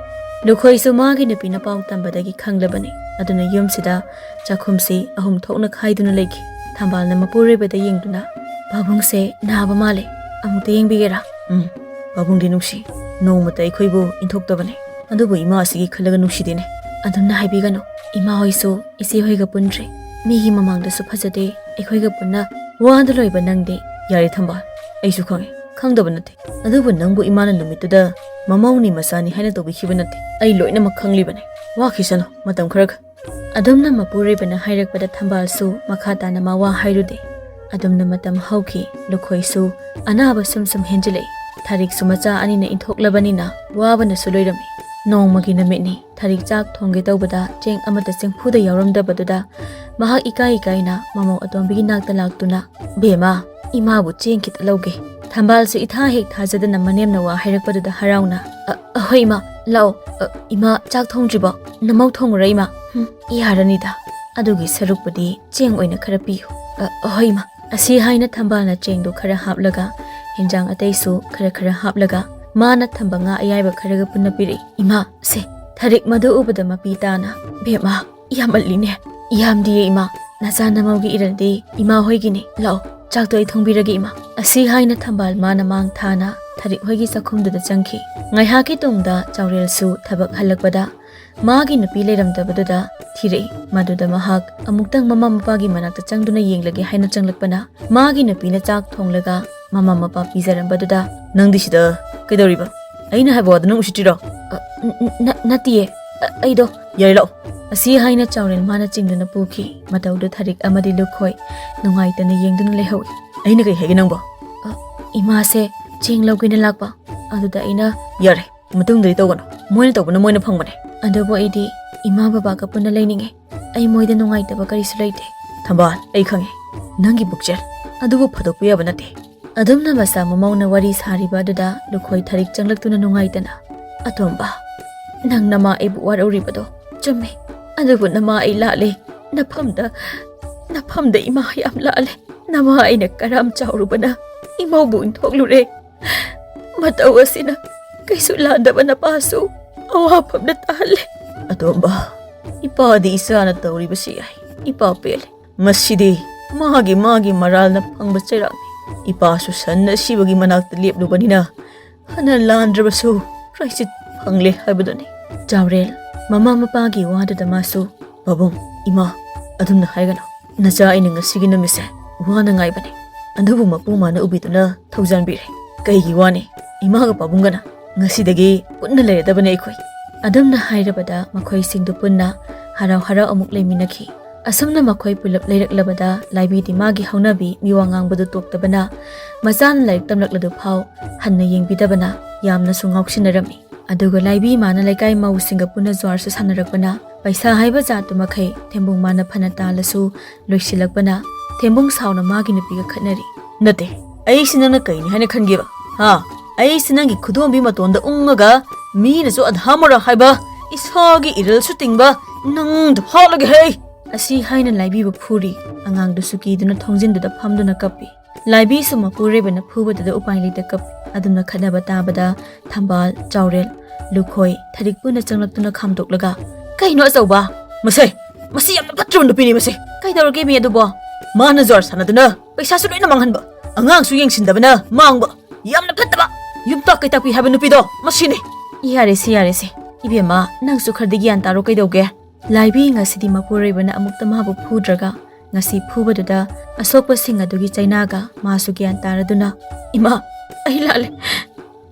ꯂꯨꯈꯣꯏꯁꯨ ꯃꯥꯒꯤ ꯅꯨꯄꯤꯅ ꯄꯥꯎ ꯇꯝꯕꯗꯒꯤ ꯈꯪꯂꯕꯅꯤ꯫ ꯑꯗꯨꯅ ꯌꯨꯝꯁꯤꯗ ꯆꯥꯛꯈꯨꯝꯁꯤ ꯑꯍꯨꯝ ꯊꯣꯛꯅ ꯈꯥꯏꯗꯨꯅ ꯂꯩꯈꯤ꯫ ꯊꯝꯕꯥꯜꯅ ꯃꯄꯨꯔꯣꯏꯕꯗ ꯌꯦꯡꯗꯨꯅ, "ꯄꯥꯕꯨꯡꯁꯦ ꯅꯥꯕ ꯃꯥꯜꯂꯦ, ꯑꯃꯨꯛꯇ ꯌꯦꯡꯕꯤꯒꯦꯔꯥ?" "ꯎꯝ, ꯄꯥꯕꯨꯡꯗꯤ ꯅꯨꯡꯁꯤ, ꯅꯣꯡꯃꯇ ꯑꯩꯈꯣꯏꯕꯨ ꯏꯟꯊꯣꯛꯇꯕꯅꯦ꯫ ꯑꯗꯨꯕꯨ ꯏꯃꯥ ꯑꯁꯤꯒꯤ ꯈꯜꯂꯒ ꯅꯨꯡꯁꯤꯗꯦꯅꯦ꯫" "ꯑꯗꯨꯝꯅ ꯍꯥꯏꯕꯤꯒꯅꯨ, ꯏꯃꯥ ꯍꯣꯏꯁꯨ ꯏꯆꯦ ꯍꯣꯏꯒ ꯄꯨꯟꯗ꯭ꯔꯦ, ꯃꯤꯒꯤ ꯃꯃꯥꯡꯗꯁꯨ ꯐꯖꯗꯦ, ꯑꯩꯈꯣꯏꯒ ꯄꯨꯟꯅ ꯋꯥꯗ ꯂꯣꯏꯕ ꯅꯪꯗꯤ꯫" "ꯌꯥꯔꯦ ꯊꯝꯕꯥꯜ, ꯑꯩꯁꯨ ꯈꯪꯉꯦ, ꯈꯪꯗꯕ ꯅꯠꯇꯦ꯫ ꯑꯗꯨꯕꯨ ꯅꯪꯕꯨ ꯏꯃꯥꯅ ꯅꯨꯃꯤꯠꯇꯨꯗ ꯃꯃꯧꯅꯤ ꯃꯆꯥꯅꯤ ꯍꯥꯏꯅ ꯇꯧꯕꯤꯈꯤꯕ ꯅꯠꯇꯦ, ꯑꯩ ꯂꯣꯏꯅꯃꯛ ꯈꯪꯂꯤꯕꯅꯦ꯫ ꯋꯥꯈꯤꯁꯅꯨ, ꯃꯇꯝ ꯈꯔꯒ꯫" ꯑꯗꯨꯝꯅ ꯃꯄꯨꯔꯣꯏꯕꯅ ꯍꯥꯏꯔꯛꯄꯗ ꯊꯝꯕꯥꯜꯁꯨ ꯃꯈꯥ ꯇꯥꯅ ꯃꯋꯥ ꯍꯥꯏꯔꯨꯗꯦ꯫ ꯑꯗꯨꯝꯅ ꯃꯇꯝ ꯍꯧꯈꯤ꯫ ꯂꯨꯈꯣꯏꯁꯨ ꯑꯅꯥꯕ ꯁꯨꯝ ꯁꯨꯝ ꯍꯦꯟꯖꯤꯜꯂꯛꯏ꯫ ꯊꯥꯔꯤꯛꯁꯨ ꯃꯆꯥ ꯑꯅꯤꯅ ꯏꯟꯊꯣꯛꯂꯕꯅꯤꯅ ꯋꯥꯕꯅꯁꯨ ꯂꯣꯏꯔꯝꯃꯤ꯫ ꯅꯣꯡꯃꯒꯤ ꯅꯨꯃꯤꯠꯅꯤ꯫ ꯊꯥꯔꯤꯛ ꯆꯥꯛ ꯊꯣꯡꯒꯦ ꯇꯧꯕꯗ ꯆꯦꯡ ꯑꯃꯠꯇ ꯆꯦꯡꯐꯨꯗ ꯌꯥꯎꯔꯝꯗꯕꯗꯨꯗ ꯃꯍꯥꯛ ꯏꯀꯥꯏ ꯏꯀꯥꯏꯅ ꯃꯃꯧ ꯑꯇꯣꯝꯕꯤꯒꯤ ꯅꯥꯛꯇ ꯂꯥꯛꯇꯨꯅ, "ꯕꯦꯝꯃ, ꯏꯃꯥꯕꯨ ꯆꯦꯡ ꯈꯤꯇ ꯂꯧꯒꯦ꯫" ꯊꯝꯕꯥꯜꯁꯨ ꯏꯊꯥ ꯍꯦꯛ ꯊꯥꯖꯗꯅ ꯃꯅꯦꯝꯅ ꯋꯥ ꯍꯥꯏꯔꯛꯄꯗꯨꯗ ꯍꯔꯥꯎꯅ, "ꯑ, ꯑꯍꯣꯏ ꯏꯃꯥ, ꯂꯥꯛꯑꯣ꯫ ꯑ, ꯏꯃꯥ, ꯆꯥꯛ ꯊꯣꯡꯗ꯭ꯔꯤꯕꯣ? ꯅꯃꯧ ꯊꯣꯡꯉꯨꯔ ꯏꯃꯥ?" "ꯍꯨꯝ, ꯌꯥꯔꯅꯤꯗ, ꯑꯗꯨꯒꯤ ꯁꯔꯨꯛꯄꯨꯗꯤ ꯆꯦꯡ ꯑꯣꯏꯅ ꯈꯔ ꯄꯤꯌꯨ꯫" "ꯑ, ꯑꯍꯣꯏ ꯏꯃꯥ꯫" ꯑꯁꯤ ꯍꯥꯏꯅ ꯊꯝꯕꯥꯜꯅ ꯆꯦꯡꯗꯨ ꯈꯔ ꯍꯥꯞꯂꯒ ꯍꯦꯟꯖꯥꯡ ꯑꯇꯩꯁꯨ ꯈꯔ ꯈꯔ ꯍꯥꯞꯂꯒ ꯃꯥꯅ ꯊꯝꯕ ꯉꯥ ꯑꯌꯥꯏꯕ ꯈꯔꯒ ꯄꯨꯟꯅ ꯄꯤꯔꯛꯏ꯫ "ꯏꯃꯥ, ꯁꯦ, ꯊꯥꯔꯤꯛ ꯃꯗꯨ ꯎꯕꯗ ꯃꯄꯤ ꯇꯥꯅ, 'ꯕꯦꯝꯃ, ꯌꯥꯝꯃꯜꯂꯤꯅꯦ꯫'" "ꯌꯥꯝꯗꯤꯌꯦ ꯏꯃꯥ, ꯅꯆꯥ ꯅꯃꯧꯒꯤ ꯏꯔꯜꯗꯤ ꯏꯃꯥ ꯍꯣꯏꯒꯤꯅꯤ꯫ ꯂꯥꯛꯑꯣ, ꯆꯥꯛꯇꯣ ꯑꯩ ꯊꯣꯡꯕꯤꯔꯒꯦ ꯏꯃꯥ꯫" ꯑꯁꯤ ꯍꯥꯏꯅ ꯊꯝꯕꯥꯜ ꯃꯥꯅ ꯃꯥꯡ ꯊꯥꯅ ꯊꯥꯔꯤꯛ ꯍꯣꯏꯒꯤ ꯆꯥꯛꯈꯨꯝꯗꯨꯗ ꯆꯪꯈꯤ꯫ ꯉꯥꯏꯍꯥꯛꯀꯤ ꯇꯨꯡꯗ ꯆꯥꯎꯔꯦꯜꯁꯨ ꯊꯕꯛ ꯍꯜꯂꯛꯄꯗ ꯃꯥꯒꯤ ꯅꯨꯄꯤ ꯂꯩꯔꯝꯗꯕꯗꯨꯗ ꯊꯤꯔꯛꯏ꯫ ꯃꯗꯨꯗ ꯃꯍꯥꯛ ꯑꯃꯨꯛꯇꯪ ꯃꯃꯥ ꯃꯄꯥꯒꯤ ꯃꯅꯥꯛꯇ ꯆꯪꯗꯨꯅ ꯌꯦꯡꯂꯒꯦ ꯍꯥꯏꯅ ꯆꯪꯂꯛꯄꯅ ꯃꯥꯒꯤ ꯅꯨꯄꯤꯅ ꯆꯥꯛ ꯊꯣꯡꯂꯒ ꯃꯃꯥ ꯃꯄꯥ ꯄꯤꯖꯔꯝꯕꯗꯨꯗ, "ꯅꯪꯗꯤ ꯁꯤꯗ ꯀꯩꯗꯧꯔꯤꯕ? ꯑꯩꯅ ꯍꯥꯏꯕ ꯋꯥꯗꯣ ꯅꯪ ꯎꯁꯤꯠꯇ꯭ꯔꯤꯔꯣ?" "ꯑ, ꯅ-, ꯅ-, ꯅꯠꯇꯤꯌꯦ꯫ ꯑ, ꯑꯩꯗꯣ"꯫ "ꯌꯥꯔꯦ, ꯂꯥꯛꯑꯣ꯫" ꯑꯁꯤ ꯍꯥꯏꯅ ꯆꯥꯎꯔꯦꯜ ꯃꯥꯅ ꯆꯤꯡꯗꯨꯅ ꯄꯨꯈꯤ꯫ ꯃꯇꯧꯗꯨ ꯊꯥꯔꯤꯛ ꯑꯃꯗꯤ ꯂꯨꯈꯣꯏ ꯅꯨꯡꯉꯥꯏꯇꯅ ꯌꯦꯡꯗꯨꯅ ꯂꯩꯍꯧꯏ꯫ "ꯑꯩꯅ ꯀꯩ ꯍꯥꯏꯒꯦ ꯅꯪꯕꯣ?" "ꯑ, ꯏꯃꯥꯁꯦ ꯆꯦꯡ ꯂꯧꯒꯦꯅ ꯂꯥꯛꯄ, ꯑꯗꯨꯗ ꯑꯩꯅ"꯫ "ꯌꯥꯔꯦ, ꯃꯇꯨꯡꯗꯗꯤ ꯇꯧꯒꯅꯨ꯫ ꯃꯣꯏꯅ ꯇꯧꯕꯅ ꯃꯣꯏꯅ ꯐꯪꯕꯅꯦ꯫" "ꯑꯗꯨꯕꯨ ꯑꯩꯗꯤ ꯏꯃꯥ ꯕꯕꯥꯒ ꯄꯨꯟꯅ ꯂꯩꯅꯤꯡꯉꯦ꯫ ꯑꯩ ꯃꯣꯏꯗ ꯅꯨꯡꯉꯥꯏꯇꯕ ꯀꯔꯤꯁꯨ ꯂꯩꯇꯦ꯫" "ꯊꯝꯕꯥꯜ, ꯑꯩ ꯈꯪꯉꯦ ꯅꯪꯒꯤ ꯄꯨꯛꯆꯦꯜ꯫ ꯑꯗꯨꯕꯨ ꯐꯥꯗꯣꯛꯄ ꯌꯥꯕ ꯅꯠꯇꯦ꯫" ꯑꯗꯨꯝꯅ ꯃꯆꯥ ꯃꯃꯧꯅ ꯋꯥꯔꯤ ꯁꯥꯔꯤꯕ ꯑꯗꯨꯗ ꯂꯨꯈꯣꯏ ꯊꯥꯔꯤꯛ ꯆꯪꯂꯛꯇꯨꯅ ꯅꯨꯡꯉꯥꯏꯇꯅ, "ꯑꯇꯣꯝꯕ, ꯅꯪ ꯅꯃꯥ ꯑꯩꯕꯨ ꯋꯥꯔꯧꯔꯤꯕꯗꯣ ꯆꯨꯝꯃꯤ꯫ ꯑꯗꯨꯕꯨ ꯅꯃꯥ ꯑꯩ ꯂꯥꯜꯂꯦ꯫ ꯅꯐꯝꯗ, ꯅꯐꯝꯗ ꯏꯃꯥ ꯌꯥꯝ ꯂꯥꯜꯂꯦ꯫ ꯅꯃꯥ ꯑꯩꯅ ꯀꯔꯝ ꯆꯥꯎꯔꯨꯕꯅ ꯏꯃꯧꯕꯨ ꯏꯟꯊꯣꯛꯂꯨꯔꯦ꯫ ꯃꯇꯧ ꯑꯁꯤꯅ ꯀꯩꯁꯨ ꯂꯥꯟꯗꯕ ꯅꯄꯥꯁꯨ ꯑꯋꯥꯐꯝꯗ ꯇꯥꯍꯜꯂꯦ꯫" "ꯑꯇꯣꯝꯕ, ꯏꯄꯥꯗꯤ ꯏꯆꯥꯅ ꯇꯧꯔꯤꯕꯁꯤ ꯌꯥꯏ꯫ ꯏꯄꯥ ꯄꯦꯜꯂꯦ꯫ ꯃꯁꯤꯗꯤ ꯃꯥꯒꯤ, ꯃꯥꯒꯤ ꯃꯔꯥꯜꯅ ꯐꯪꯕ ꯆꯩꯔꯥꯛꯅꯤ꯫ ꯏꯄꯥꯁꯨ ꯁꯟ ꯑꯁꯤꯕꯒꯤ ꯃꯅꯥꯛꯇ ꯂꯦꯞꯂꯨꯕꯅꯤꯅ ꯐꯅ ꯂꯥꯟꯗ꯭ꯔꯕꯁꯨ ꯄ꯭ꯔꯥꯏꯆꯤꯠ ꯐꯪꯂꯦ ꯍꯥꯏꯕꯗꯨꯅꯤ꯫ ꯆꯥꯎꯔꯦꯜ ꯃꯃꯥ ꯃꯄꯥꯒꯤ ꯋꯥꯗꯨꯗ ꯃꯥꯁꯨ, "ꯄꯥꯕꯨꯡ, ꯏꯃꯥ, ꯑꯗꯨꯝꯅ ꯍꯥꯏꯒꯅꯨ꯫ ꯅꯆꯥ ꯑꯩꯅ ꯉꯁꯤꯒꯤ ꯅꯨꯃꯤꯠꯁꯦ ꯋꯥꯅ ꯉꯥꯏꯕꯅꯤ꯫ ꯑꯗꯨꯕꯨ ꯃꯄꯨ ꯃꯥꯅ ꯎꯕꯤꯗꯨꯅ ꯊꯧꯖꯥꯟꯕꯤꯔꯦ꯫ ꯀꯩꯒꯤ ꯋꯥꯅꯤ? ꯏꯃꯥꯒ ꯄꯥꯕꯨꯡꯒꯅ ꯉꯁꯤꯗꯒꯤ ꯄꯨꯟꯅ ꯂꯩꯔꯗꯕꯅꯦ ꯑꯩꯈꯣꯏ"꯫ ꯑꯗꯨꯝꯅ ꯍꯥꯏꯔꯕꯗ ꯃꯈꯣꯏꯁꯤꯡꯗꯨ ꯄꯨꯟꯅ ꯍꯔꯥꯎ ꯍꯔꯥꯎ ꯑꯃꯨꯛ ꯂꯩꯃꯤꯟꯅꯈꯤ꯫ ꯑꯁꯨꯝꯅ ꯃꯈꯣꯏ ꯄꯨꯂꯞ ꯂꯩꯔꯛꯂꯕꯗ ꯂꯥꯏꯕꯤꯗꯤ ꯃꯥꯒꯤ ꯍꯧꯅꯕꯤ ꯃꯤꯋꯥ ꯉꯥꯡꯕꯗꯨ ꯇꯣꯛꯇꯕꯅ, ꯃꯆꯥꯅ ꯂꯥꯏꯔꯤꯛ ꯇꯝꯂꯛꯂꯗꯨ ꯐꯥꯎ ꯍꯟꯅ ꯌꯦꯡꯕꯤꯗꯕꯅ ꯌꯥꯝꯅꯁꯨ ꯉꯥꯎꯁꯤꯟꯅꯔꯝꯃꯤ꯫ ꯑꯗꯨꯒ ꯂꯥꯏꯕꯤ ꯏꯃꯥꯅ ꯂꯩꯀꯥꯏ ꯃꯧꯁꯤꯡꯒ ꯄꯨꯟꯅ ꯖ꯭ꯋꯥꯔꯁꯨ ꯁꯥꯟꯅꯔꯛꯄꯅ, ꯄꯩꯁꯥ ꯍꯥꯏꯕ ꯖꯥꯠꯇꯨ ꯃꯈꯩ ꯊꯦꯝꯕꯨꯡ ꯃꯥꯅ ꯐꯅ ꯇꯥꯜꯂꯁꯨ ꯂꯣꯏꯁꯤꯜꯂꯛꯄꯅ, ꯊꯦꯝꯕꯨꯡ ꯁꯥꯎꯅ ꯃꯥꯒꯤ ꯅꯨꯄꯤꯒ ꯈꯠꯅꯔꯤ꯫ "ꯅꯠꯇꯦ, ꯑꯩꯁꯤ ꯅꯪꯅ ꯀꯩꯅꯤ ꯍꯥꯏꯅ ꯈꯟꯒꯦꯕ? ꯍꯥ? ꯑꯩꯁꯤ ꯅꯪꯒꯤ ꯈꯨꯗꯣꯝꯕꯤ ꯃꯇꯣꯟꯗ ꯎꯪꯉꯒ ꯃꯤꯅꯁꯨ ꯑꯙꯥ ꯃꯣꯔꯥ ꯍꯥꯏꯕ, ꯏꯁꯥꯒꯤ ꯏꯔꯜꯁꯨ ꯇꯤꯡꯕ ꯅꯪꯗ ꯍꯥꯠꯂꯒꯦ ꯍꯦ!" ꯑꯁꯤ ꯍꯥꯏꯅ ꯂꯥꯏꯕꯤꯕꯨ ꯐꯨꯔꯤ꯫ ꯑꯉꯥꯡꯗꯨꯁꯨ ꯀꯤꯗꯨꯅ ꯊꯣꯡꯖꯤꯟꯗꯨꯗ ꯐꯝꯗꯨꯅ ꯀꯞꯄꯤ꯫ ꯂꯥꯏꯕꯤꯁꯨ ꯃꯄꯨꯔꯣꯏꯕꯅ ꯐꯨꯕꯗꯨꯗ ꯎꯄꯥꯏ ꯂꯩꯇ ꯀꯞꯄꯤ꯫ ꯑꯗꯨꯝꯅ ꯈꯠꯅꯕ ꯇꯥꯕꯗ ꯊꯝꯕꯥꯜ, ꯆꯥꯎꯔꯦꯜ, ꯂꯨꯈꯣꯏ, ꯊꯔꯤꯛ ꯄꯨꯟꯅ ꯆꯪꯂꯛꯇꯨꯅ ꯈꯥꯝꯗꯣꯛꯂꯒ, "ꯀꯩꯅꯣ ꯑꯆꯧꯕ? ꯃꯁꯦ, ꯃꯁꯤ ꯌꯥꯝꯅ ꯐꯠꯇ꯭ꯔꯕ ꯅꯨꯄꯤꯅꯤ ꯃꯁꯦ꯫ ꯀꯩꯗꯧꯔꯒꯦ ꯃꯤ ꯑꯗꯨꯕꯣ? ꯃꯥꯅ ꯖ꯭ꯋꯥꯔ ꯁꯥꯟꯅꯗꯨꯅ ꯄꯩꯁꯥꯁꯨ ꯂꯣꯏꯅ ꯃꯥꯡꯍꯟꯕ, ꯑꯉꯥꯡꯁꯨ ꯌꯦꯡꯁꯤꯟꯗꯕꯅ ꯃꯥꯡꯕ, ꯌꯥꯝꯅ ꯐꯠꯇꯕ, ꯌꯨꯝꯇꯥꯛ ꯀꯩꯇꯥꯛꯄꯤ ꯍꯥꯏꯕ ꯅꯨꯄꯤꯗꯣ ꯃꯁꯤꯅꯤ"꯫ "ꯌꯥꯔꯦꯁꯦ, ꯌꯥꯔꯦꯁꯦ꯫ ꯏꯕꯦꯝꯃ, ꯅꯪꯁꯨ ꯈꯔꯗꯤ ꯒ꯭ꯌꯥꯟ ꯇꯥꯔꯣ ꯀꯩꯗꯧꯒꯦ?" ꯂꯥꯏꯕꯤ ꯉꯁꯤꯗꯤ ꯃꯄꯨꯔꯣꯏꯕꯅ ꯑꯃꯨꯛꯇ ꯃꯥꯕꯨ ꯐꯨꯗ꯭ꯔꯒ, ꯉꯁꯤ ꯐꯨꯕꯗꯨꯗ ꯑꯁꯣꯛꯄꯁꯤꯡ ꯑꯗꯨꯒꯤ ꯆꯩꯅꯥꯒ ꯃꯥꯁꯨ ꯒ꯭ꯌꯥꯟ ꯇꯥꯔꯗꯨꯅ, "ꯏꯃꯥ, ꯑꯩ ꯂꯥꯜꯂꯦ꯫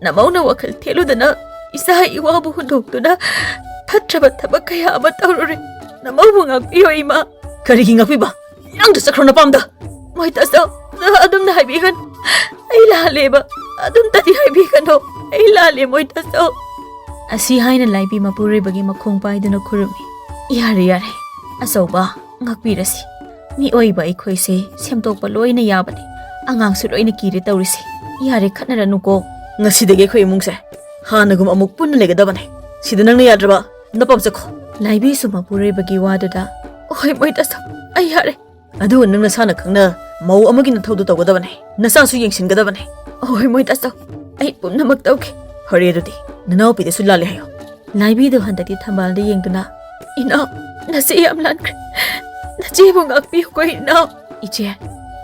ꯅꯃꯧꯅ ꯋꯥꯈꯜ ꯊꯦꯠꯂꯨꯗꯅ ꯏꯆꯥ ꯏꯋꯥꯕꯨ ꯍꯨꯟꯗꯣꯛꯇꯨꯅ ꯐꯠꯇ꯭ꯔꯕ ꯊꯕꯛ ꯀꯌꯥ ꯑꯃ ꯇꯧꯔꯨꯔꯦ꯫ ꯅꯃꯧꯕꯨ ꯉꯥꯛꯄꯤꯌꯣ ꯏꯃꯥ"꯫ "ꯀꯔꯤꯒꯤ ꯉꯥꯛꯄꯤꯕ? ꯅꯪꯗ ꯆꯠꯈ꯭ꯔꯣ ꯅꯄꯥꯝꯗ!" "ꯃꯣꯏ ꯇꯥꯆꯧ, ꯑꯗꯨꯝꯅ ꯍꯥꯏꯕꯤꯒꯅꯨ꯫ ꯑꯩ ꯂꯥꯜꯂꯦꯕ꯫ ꯑꯗꯨꯝꯇꯗꯤ ꯍꯥꯏꯕꯤꯒꯅꯨ꯫ ꯑꯩ ꯂꯥꯜꯂꯦ ꯃꯣꯏ ꯇꯥꯆꯧ"꯫ ꯑꯁꯤ ꯍꯥꯏꯅ ꯂꯥꯏꯕꯤ ꯃꯄꯨꯔꯣꯏꯕꯒꯤ ꯃꯈꯣꯡ ꯄꯥꯏꯗꯨꯅ ꯈꯨꯔꯨꯝꯃꯤ꯫ "ꯌꯥꯔꯦ, ꯌꯥꯔꯦ꯫ ꯑꯆꯧꯕ, ꯉꯥꯛꯄꯤꯔꯁꯤ꯫ ꯃꯤꯑꯣꯏꯕ ꯑꯩꯈꯣꯏꯁꯦ ꯁꯦꯝꯗꯣꯛꯄ ꯂꯣꯏꯅ ꯌꯥꯕꯅꯤ꯫ ꯑꯉꯥꯡꯁꯨ ꯂꯣꯏꯅ ꯀꯤꯔꯦ ꯇꯧꯔꯤꯁꯤ꯫ ꯌꯥꯔꯦ, ꯈꯠꯅꯔꯅꯨꯀꯣ꯫ ꯉꯁꯤꯗꯒꯤ ꯑꯩꯈꯣꯏ ꯏꯃꯨꯡꯁꯦ ꯍꯥꯟꯅꯒꯨꯝ ꯑꯃꯨꯛ ꯄꯨꯟꯅ ꯂꯩꯒꯗꯕꯅꯦ꯫ ꯁꯤꯗ ꯅꯪꯅ ꯌꯥꯗ꯭ꯔꯕ? ꯅꯄꯥꯝ ꯆꯠꯈꯣ"꯫ ꯂꯥꯏꯕꯤꯁꯨ ꯃꯄꯨꯔꯣꯏꯕꯒꯤ ꯋꯥꯗꯨꯗ, "ꯍꯣꯏ, ꯃꯣꯏ ꯇꯥꯆꯧ, ꯑꯩ ꯌꯥꯔꯦ"꯫ ꯑꯗꯨꯒ ꯅꯪ ꯅꯁꯥꯅ ꯈꯪꯅ ꯃꯧ ꯑꯃꯒꯤ ꯅꯊꯧꯗꯨ ꯇꯧꯒꯗꯕꯅꯦ, ꯅꯆꯥꯁꯨ ꯌꯦꯡꯁꯤꯟꯒꯗꯕꯅꯦ꯫ "ꯍꯣꯏ, ꯃꯣꯏ ꯇꯥꯆꯧ, ꯑꯩ ꯄꯨꯝꯅꯃꯛ ꯇꯧꯒꯦ"꯫ "ꯐꯔꯦ ꯑꯗꯨꯗꯤ, ꯅꯅꯥꯎꯄꯤꯗꯁꯨ ꯂꯥꯜꯂꯦ ꯍꯥꯏꯌꯣ"꯫ ꯂꯥꯏꯕꯤꯗꯨ ꯍꯟꯗꯛꯇꯤ ꯊꯝꯕꯥꯜꯗ ꯌꯦꯡꯗꯨꯅ, "ꯏꯅꯥꯎ, ꯅꯆꯦ ꯌꯥꯝ ꯂꯥꯟꯈ꯭ꯔꯦ꯫ ꯅꯆꯦꯕꯨ ꯉꯥꯛꯄꯤꯌꯨꯀꯣ ꯏꯅꯥꯎ"꯫ "ꯏꯆꯦ,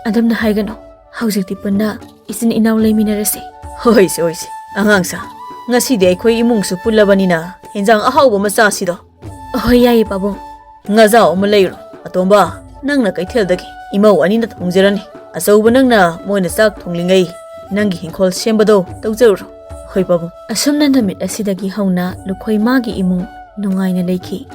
ꯑꯗꯨꯝꯅ ꯍꯥꯏꯒꯅꯨ꯫ ꯍꯧꯖꯤꯛꯇꯤ ꯄꯨꯟꯅ ꯏꯆꯤꯟ ꯏꯅꯥꯎ ꯂꯩꯃꯤꯟꯅꯔꯁꯦ꯫ ꯍꯣꯏꯁꯦ, ꯍꯣꯏꯁꯦ, ꯑꯉꯥꯡꯁꯥ꯫ ꯉꯁꯤꯗꯤ ꯑꯩꯈꯣꯏ ꯏꯃꯨꯡꯁꯨ ꯄꯨꯜꯂꯕꯅꯤꯅ ꯍꯦꯟꯖꯥꯡ ꯑꯍꯥꯎꯕ ꯑꯃ ꯆꯥꯁꯤꯗꯣ꯫ ꯍꯣꯏ, ꯌꯥꯏꯌꯦ, ꯄꯥꯕꯨꯡ꯫ ꯉꯥꯖꯥꯎ ꯑꯃ ꯂꯩꯔꯣ꯫ ꯑꯇꯣꯝꯕ, ꯅꯪꯅ ꯀꯩꯊꯦꯜꯗꯒꯤ, ꯏꯃꯧ ꯑꯅꯤꯅ ꯊꯣꯡꯖꯔꯅꯤ꯫ ꯑꯆꯧꯕ ꯅꯪꯅ ꯃꯣꯏꯅ ꯆꯥꯛ ꯊꯣꯡꯂꯤꯉꯩ ꯅꯪꯒꯤ ꯍꯤꯡꯈꯣꯜ ꯁꯦꯝꯕꯗꯣ ꯇꯧꯖꯔꯨꯔꯣ꯫ ꯍꯣꯏ, ꯄꯥꯕꯨꯡ꯫ ꯑꯁꯨꯝꯅ ꯅꯨꯃꯤꯠ ꯑꯁꯤꯗꯒꯤ ꯍꯧꯅ ꯂꯨꯈꯣꯏ ꯃꯥꯒꯤ ꯏꯃꯨꯡ ꯅꯨꯡꯉꯥꯏꯅ ꯂꯩꯈꯤ꯫